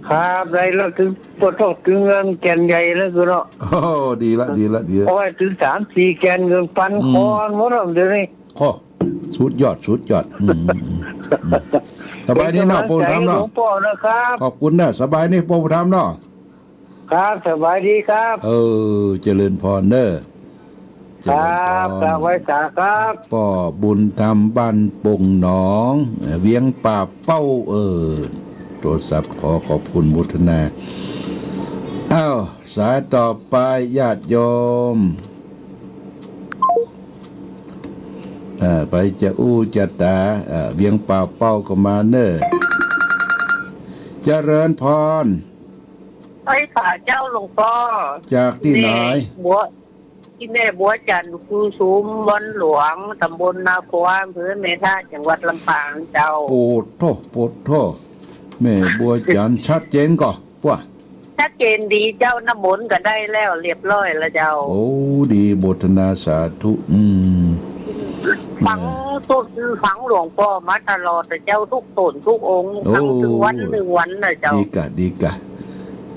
ครับ ได้แล้ว เถิงปะต๊อก เถิงเงินแก่นใหญ่แล้วคือเนาะ โอ้ ดีละ ดีละ ดีละ เอาไว้เถิงสามสี่แก่น เงินปัน อืม คอนหมดแล้วเดี๋ยวนี้ โอ้ สุดยอด สุดยอด อืม อืม อืม อืม สบายดีเนาะ ป้อบุญธรรมเนาะ หลวงพ่อนะครับ ขอบคุณนะ สบายดี ป้อบุญธรรมเนาะ ครับ สบายดีครับ เออ เจริญพรเน่อ ครับ เจริญพร กราบไหว้สาครับ ป้อบุญธรรม บ้านปงหนอง เอ่อ เวียงป่าเป้า เออ โทรศัพท์ ขอขอบคุณโมทนา อ้าว สายต่อไป ญาติโยม เอ่อ ไปจะอู้จะจ๋า เอ่อ เวียงป่าเป้าก็มาเน่อ เจริญพร ไหว้สาเจ้าหลวงพ่อ จากตี้ไหน นี่ บัว ตี้แม่บัวจันทร์ คือสุมวันหลวง ตำบลนาครัว อำเภอแม่ทะ จังหวัดลำปางเจ้า โปดโธ่ โปดโธ่ แม่บัวจันทร์ ชัดเจนก่อ ป้อ ชัดเจนดีเจ้า น้ำมนต์ก็ได้แล้วเรียบร้อยแล้วเจ้า โอ้ ดี โมทนาสาธุ อืม ฟัง เออ สุด ฟังหลวงป้อมาตลอดนะเจ้า ทุกต๋นทุกองค์ โอ้ ฟังตึงวันตึงวันนะเจ้า ดีก่ะ ดีก่ะ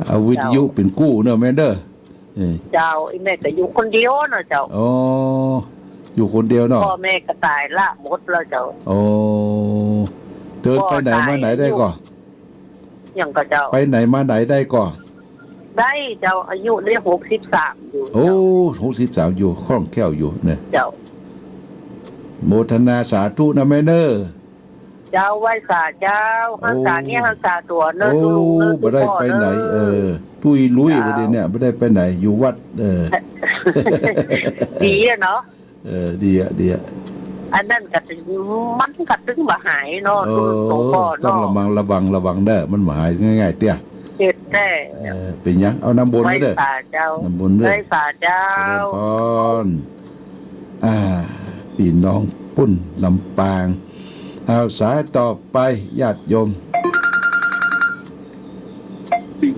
เอาวิทยุ เจ้า เป๋นกู้เน่อแม่เน่อ เออ เจ้า ไอ้แม่ก็อยู่คนเดียวนะเจ้า อ๋อ อยู่คนเดียวเนาะ ป้อแม่ก็ต๋ายละหมดแล้วเจ้า อ๋อ เดินไปไหนมาไหนได้ก่อ ป้อต๋ายอยู่ หยังก่อเจ้า ไปไหนมาไหนได้ก่อ ได้เจ้า อายุได้หกสิบสามอยู่ โอ้ เจ้า หกสิบสามอยู่ คล่องแคล่วอยู่เนี่ย เจ้า โมทนาสาธุนะแม่เน่อ เจ้า ไหว้สาเจ้า โอ้ ฮักษาเนื้อฮักษาตั๋วเน่อ โอ้ ตุ๊ลุงเน่อ บ่ได้ไปไหน ตุ๊ป้อเน่อ เออ ตุ้ยลุย เจ้า บ่ได้เนี่ย บ่ได้ไปไหน อยู่วัด เออ ดีอะเนาะ เออ ดีอะ ดีอะ อันนั้นก็ตึง มันก็ตึงบ่หายเนาะ เออ ตุ๊ลุงตุ๊ป้อเนาะ ต้องระวัง ระวัง ระวังเด้อ มันบ่หายง่ายๆ เตี้ย เจ็บแท้ เออ เป๋นหยัง เอาน้ำมนต์มาเด้อ ไหว้สาเจ้า น้ำมนต์เด้อ ไหว้สาเจ้า เจริญพร อ่า ปี้น้องปุ้นลำปาง เอาสายต่อไป ญาติโยม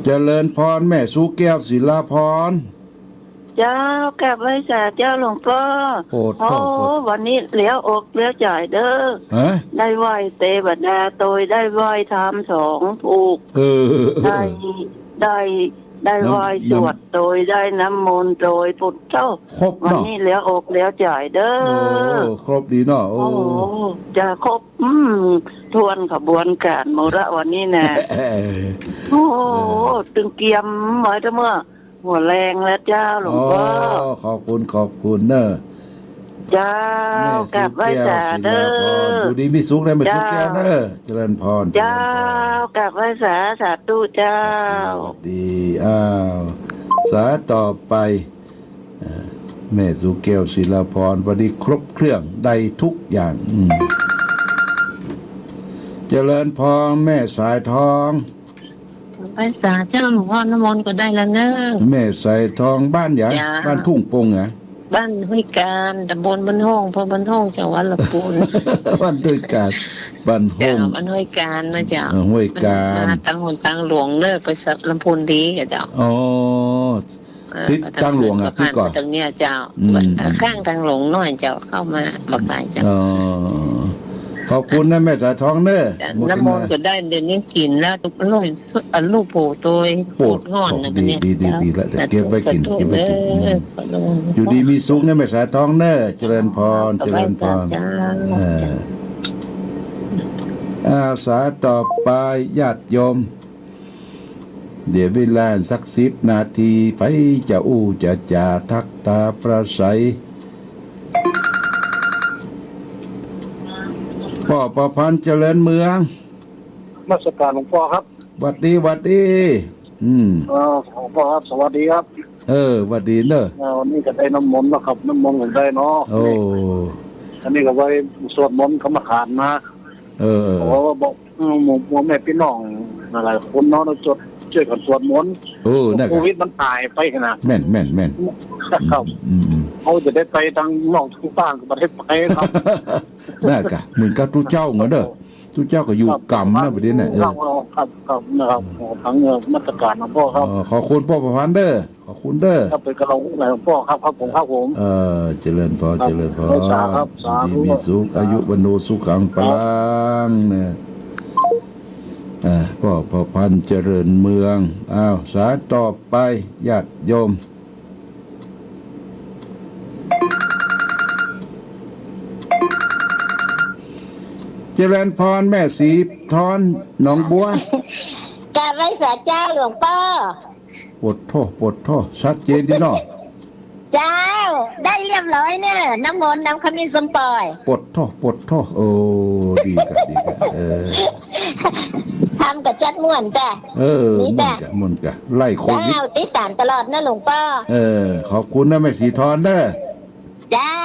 เจริญพร แม่สุแก้ว ศิลาพร เจ้า กราบไหว้สาเจ้าหลวงป้อ โปดโธ่ โอ้ โปด วันนี้เหลืออกเหลือใจ๋เด้อ ฮะ ได้ไหว้เตวดาโตย ได้ไหว้ธรรมสองผูก เออ ได้ ได้ ได้ไหว้ น้ำ สวดโตย ได้น้ำมนต์โตย โปดโธ่ ครบเนาะ วันนี้เหลืออกเหลือใจ๋เด้อ โอ้ ครบดีเนาะ โอ้ โอ้ จะครบ อืม ถ้วนขบวนก๋านหมดละวันนี้นะ เออ โอ้ เออ ตึงเกียมไว้ตั้งเมื่อ หัวแลงแล้วเจ้าหลวงป้อ อ๋อ ขอบคุณ ขอบคุณเน่อ เจ้า แม่สุแก้ว กราบไหว้สาเด้อ ศิลาพร อยู่ดีมีสุขนะแม่สุแก้วเน่อ เจ้า เจริญพร เจ้า เจริญพร กราบไหว้สา สาธุเจ้า สวัสดี อ้าว สายต่อไป เอ่อ แม่สุแก้ว ศิลาพร วันนี้ครบเครื่อง ได้ทุกอย่าง อืม เจริญพร แม่สายทอง ไหว้สาเจ้าหลวงพ่อ น้ำมนต์ก็ได้แล้วเนอะ แม่สายทอง บ้านหยัง จ้า บ้านทุ่งปงหยัง บ้านห้วยกาญ ตำบลบ้านห้อง อำเภอบ้านห้อง จังหวัดลำพูน บ้านห้วยกาญ บ้านห้อง เจ้า บ้านห้วยกาญนะเจ้า เออ ห้วยกาญ มันมาตางหนตางหลวงเนอะ ไปลำพูนดีอะเจ้า อ๋อ เออ ติดตางหลวงอะ มาตางคืนก็ผ่าน ติดก่อ ไปตางเนี้ยเจ้า อืม ข้างตางหลวงน้อยเจ้า เข้ามาบ่ไกลเจ้า อ๋อ ขอบคุณนะแม่สายทองเนอะ จ้ะ โมทนา น้ำมนต์ก็ได้ เดี๋ยวนี้กิ๋นแล้ว ลูก ลูกโผโตย โปด โปดง่อนนะ ดี เนี่ย ดี ดี เจ้า ดีละ สาธุ เก็บไว้กิ๋น สาธุ เก็บไว้กิ๋น เออ อืม ขอลง อยู่ดีมีสุขนะแม่สายทองเนอะ เจริญพร เจริญพร เจ้า เออ อาสาต่อไป ญาติโยม เดี๋ยวเวลาสักสิบนาที ใผจะอู้จะจ๋าทักทายปราศรัย ป้อประพันธ์ เจริญเมือง นมัสการหลวงป้อครับ หวัดดี หวัดดี อืม เอ่อ หลวงป้อครับ สวัสดีครับ เออ หวัดดีเนอะ เอ่อ วันนี้ก็ได้น้ำมนต์แล้วครับ น้ำมนต์ก็ได้เนาะ โอ้ อันนี้ก็ไปสวดมนต์กรรมฐานมา เออ โอ้ บอก อืม หมู่ หมู่แม่ปี้น้องหลายๆคนเนาะ สวด จ้วยกั๋นสวดมนต์ โอ้ นั่นกะ โควิดมันต๋ายไปนะ แม่น แม่น แม่น ครับ อืม อืม อืม เขาจะได้ไปตางนอกตางต่างก็บ่ได้ไปครับ นั่นกะ เหมือนกับตุ๊เจ้าเหมือนเด้อ ตุ๊เจ้าก็อยู่ ครับ กำนะ ประเดี๋ยวน่ะ เออ ครับ ครับ ครับ นะครับ อืม ขอทั้ง เอ่อ นมัสการหลวงป้อครับ เออ ขอบคุณป้อประพันธ์เด้อ ขอบคุณเด้อ ครับ เป๋นกำลังใจหลวงป้อครับ ครับผม ครับผม เออ เจริญพร ครับ เจริญพร สาธุครับ อยู่ดีมีสุข สาธุ อายุวัณโณสุขัง ครับ พลัง เนี่ย อ่า ป้อประพันธ์ เจริญเมือง อ้าว สายต่อไป ญาติโยม เจริญพร แม่สีทอง หนองบัว กราบไหว้สาเจ้าหลวงป้อ โปดโธ่ โปดโธ่ ชัดเจนดีเนาะ เจ้า ได้เรียบร้อยเน่อ น้ำมนต์นำขมิ้นส้มป่อย โปดโธ่ โปดโธ่ โอ้ ดีกะ ดีกะ เออ ทำกะจัดม่วนจ้ะ เออ นี่จ้ะ ม่วนกะ ม่วนกะ ไล่โควิด เจ้า ติดต๋ามตลอดนะหลวงป้อ เออ ขอบคุณนะแม่สีทองเน่อ เจ้า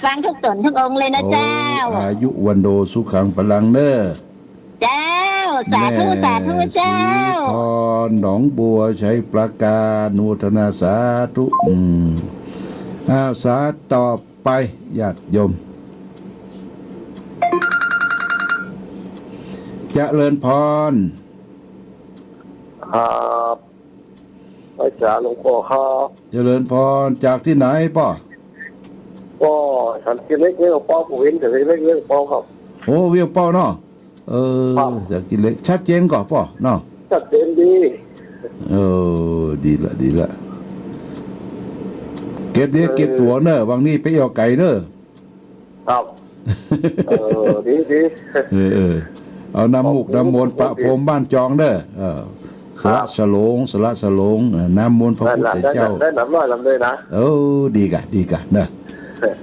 ฟังทุกต๋นทุกองค์เลยนะเจ้า โอ้ อายุวัณโณสุขัง พลังเน่อ เจ้า สาธุ แม่ สาธุเจ้า สีทอง หนองบัว ชัยปราการ อนุโมทนาสาธุ อืม อ่า สาต่อไป ญาติโยม เจริญพร ครับ ไหว้สาหลวงป้อครับ เจริญพร จากตี้ไหนป้อ ก็สันติเล็กเนี่ยป้อ ผมเห็นสันติเล็กเนี่ยป้อครับ โอ้ เวียงป้อเนาะ เออ ครับ สันติเล็ก ชัดเจนก่อป้อเนาะ ชัดเจนดี เออ ดีละ ดีละ เก็บเนื้อ เออ เก็บตั๋วเน่อ วันนี้ไปเอี่ยวไก่เน่อ ครับ เออ ดี ดี เออ เออ เอาน้ำมูก ขอบคุณ น้ำมนต์ ขอบคุณ ประพรมบ้านจองเน่อ เออ ครับ สละสลง สละสลง เออ น้ำมนต์พระพุทธเจ้า ได้ละ ได้ละ ได้น้ำน้อยน้ำเลยนะ เออ ดีกะ ดีกะเน่อ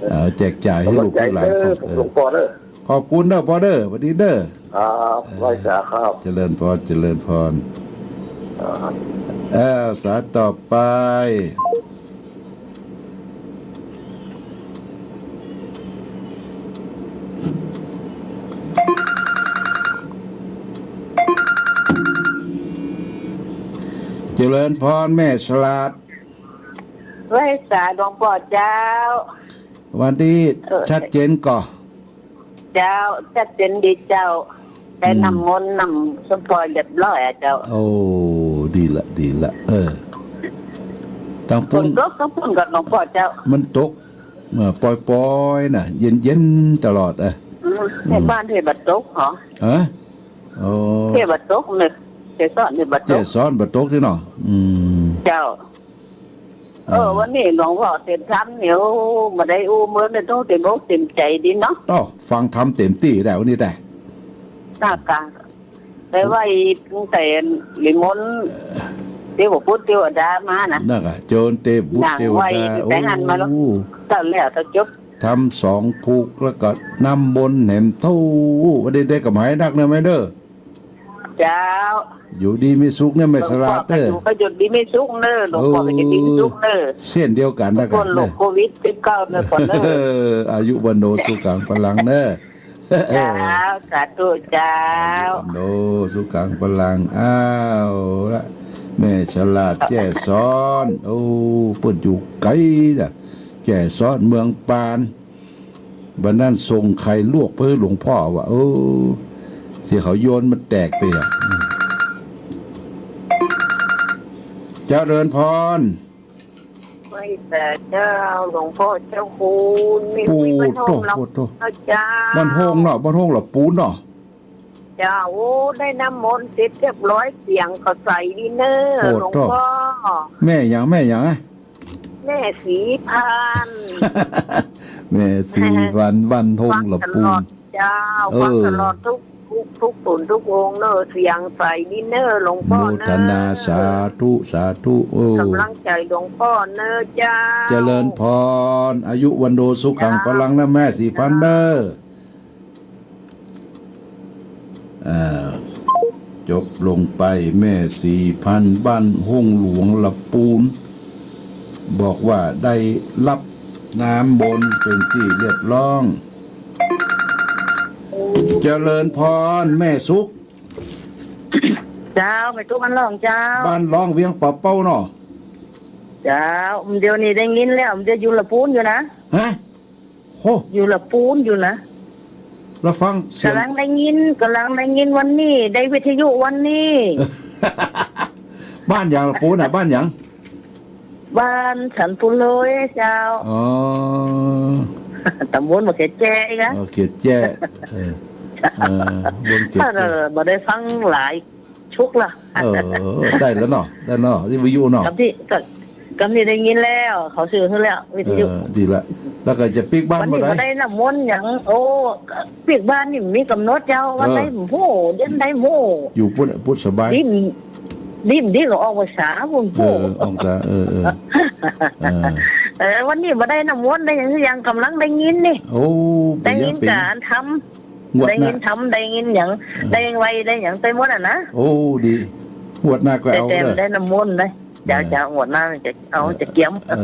เออ แจกจ่ายหื้อลูกหื้อหลาน กำลังใจเน่อ เออ หลวงป้อเน่อ ขอบคุณเน่อป้อเน่อ หวัดดีเน่อ ครับ เออ ไหว้สาครับ เจริญพร เจริญพร ครับ เออ สาต่อไป เจริญพรแม่ฉลาด ไหว้สาหลวงป้อเจ้า วันนี้ เออ ชัดเจนก่อ เจ้า ชัดเจนดีเจ้า ได้ อืม น้ำมนต์น้ำสมภอยเรียบร้อยอะเจ้า โอ้ ดีละ ดีละ เออ ตางปุ้น ฝนตก ตางปุ้นก่อหลวงป้อเจ้า มันตก เออ ปอยๆ น่ะ เย็นๆ ตลอด เออ อืม อืม ในบ้านเฮาบ่ตกเหรอ ฮะ โอ้ เฮาบ่ตกเน่อ เกสรเฮาบ่ตก เกสรบ่ตกตี้เนาะ อืม เจ้า เออ เออ วันนี้หลวงป้อเทศน์ธรรมเนี่ย โอ้ บ่ได้อู้เมินเนี่ย ต้องเต็มอกเต็มใจ๋ดีเนาะ อ้อ ฟังธรรมเต็มตี้ได้วันนี้ได้ น่ากะ ไปไหว้ตั้งแต่นิมนต์เทพบุตรเทวดามานะ นั่นกะ เจิญเทพบุตรเทวดา นั่งไหว้แต่หันมาแล้ว โอ้ ตอนแล้วตอนจบ ธรรมสองผูก แล้วก็น้ำมนต์แหมเต้า วันนี้ได้กำไรนักเน่อแม่เน่อ เจ้า อยู่ดีมีสุขเน่อแม่ฉลาดเน่อ หลวงป้อก็อยู่ก็อยู่ดีมีสุขเน่อ หลวงป้อก็อยู่ดีมีสุขเน่อ เออ เช่นเดียวกั๋นนะ พ้นโรคโควิดสิบเก้าเน่อ ป้อเน่อ เออ อายุวัณโณสุขังพลังเน่อ เจ้า สาธุเจ้า อายุวัณโณสุขังพลัง อ้าวละ แม่ฉลาดแจ้ซ้อน โอ้ เปิ้นอยู่ไก๋น่ะ แจ้ซ้อนเมืองปาน วันนั้นส่งไข่ลวกไปหื้อหลวงป้อว่ะ เออ ตี้เขาโยนมันแตกไปอะ อืม เจริญพร ไหว้สาเจ้า หลวงป้อเจ้าคุณ นี่ ปู๊ดโธ่ บ้านโฮ่ง ปู๊ดโธ่ เจ้า บ้านโฮ่งเนาะ บ้านโฮ่งละปูนเนาะ เจ้า โอ้ ได้น้ำมนต์เสร็จเรียบร้อย เสียงก็ใสดีเน่อ โอ้โห หลวงป้อ แม่หยัง แม่หยังอะ แม่ศรีพันธุ์ แม่ศรีพันธุ์ บ้านโฮ่งละปูน ฟังตลอดเจ้า เออ ฟังตลอดทุก ทุก ทุกต๋นทุกองค์เน่อ เสียงใสดีเน่อ หลวงป้อเน่อ โมทนาสาธุ สาธุ เออ กำลังใจ๋หลวงป้อเน่อเจ้า เจริญพร อายุวัณโณสุขังพลังนะแม่ศรีพันธุ์เน่อ อ่า จบลงไป แม่ศรีพันธุ์ บ้านโฮ่งหลวงละปูน บอกว่าได้รับน้ำมนต์เป๋นตี้เรียบร้อย เจริญพร แม่สุข เจ้า แม่ตุ๊ก บ้านล่องเจ้า บ้านล่องเวียงป่าเป้าเนาะ เจ้า เดี๋ยวนี้ได้ยินแล้ว เดี๋ยวอยู่ละปูนอยู่นะ ฮะ โห อยู่ละปูนอยู่นะ แล้วฟังเสียง กำลังได้ยิน กำลังได้ยินวันนี้ ได้วิทยุวันนี้ บ้านหยังละปูนน่ะ บ้านหยัง บ้านสันปุโรยเจ้า อ๋อ ต๋ำบลบ่าเขียดแจ้อีกอะ เออ เขียดแจ้ เออ เออ บ่าเขียดแจ้ เออ บ่ได้ฟังหลาย ชุกละ เออ ได้แล้วเนาะ ได้เนาะ ตี้วิทยุเนาะ กำตี้ กำ กำตี้ได้ยินแล้ว เขาซื้อหื้อแล้ว วิทยุ เออ ดีละ แล้วก็จะปิ๊กบ้านบ่ได้ วันนี้บ่ได้น้ำมนต์หยัง โอ้ ปิ๊กบ้านนี่มีก๋ำหนดเจ้า วันใด เออ บ่ฮู้ เดือนใดบ่ฮู้ อยู่ปุ้น ปุ้นสบาย ดิ้น ดิ้น ดิ้นก็ออกพรรษาปุ้น เออ ปุ้น ออกพรรษา เออ เออ เออ เออ วันนี้บ่ได้น้ำมนต์ ได้หยัง กำลังได้ยินนี่ โอ้ ได้ยินก๋านธรรม งวดหน้า ได้ยินธรรม ได้ยินหยัง เออ ได้ไหว้ ได้หยังไปหมดอะนะ โอ้ ดี งวดหน้าก็เอาเน่อ ได้น้ำมนต์นะ เจ้า เออ เจ้า งวดหน้าจะเอา เออ จะเกียม เออ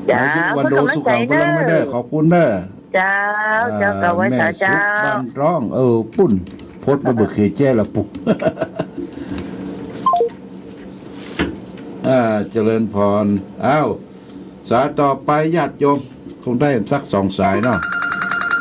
เจ้า อายุวัณโณสุขังพลังเน่อ ขอบคุณเน่อ เจ้า เจ้า อ่า ก็ไหว้สาเจ้า แม่สุขบ้านล่อง เออ ปุ้น พดมาบ่าเขียดแจ้ละปุ้น อ่า เจริญพร อ้าว สายต่อไปญาติโยม คงได้สักสองสายเนาะ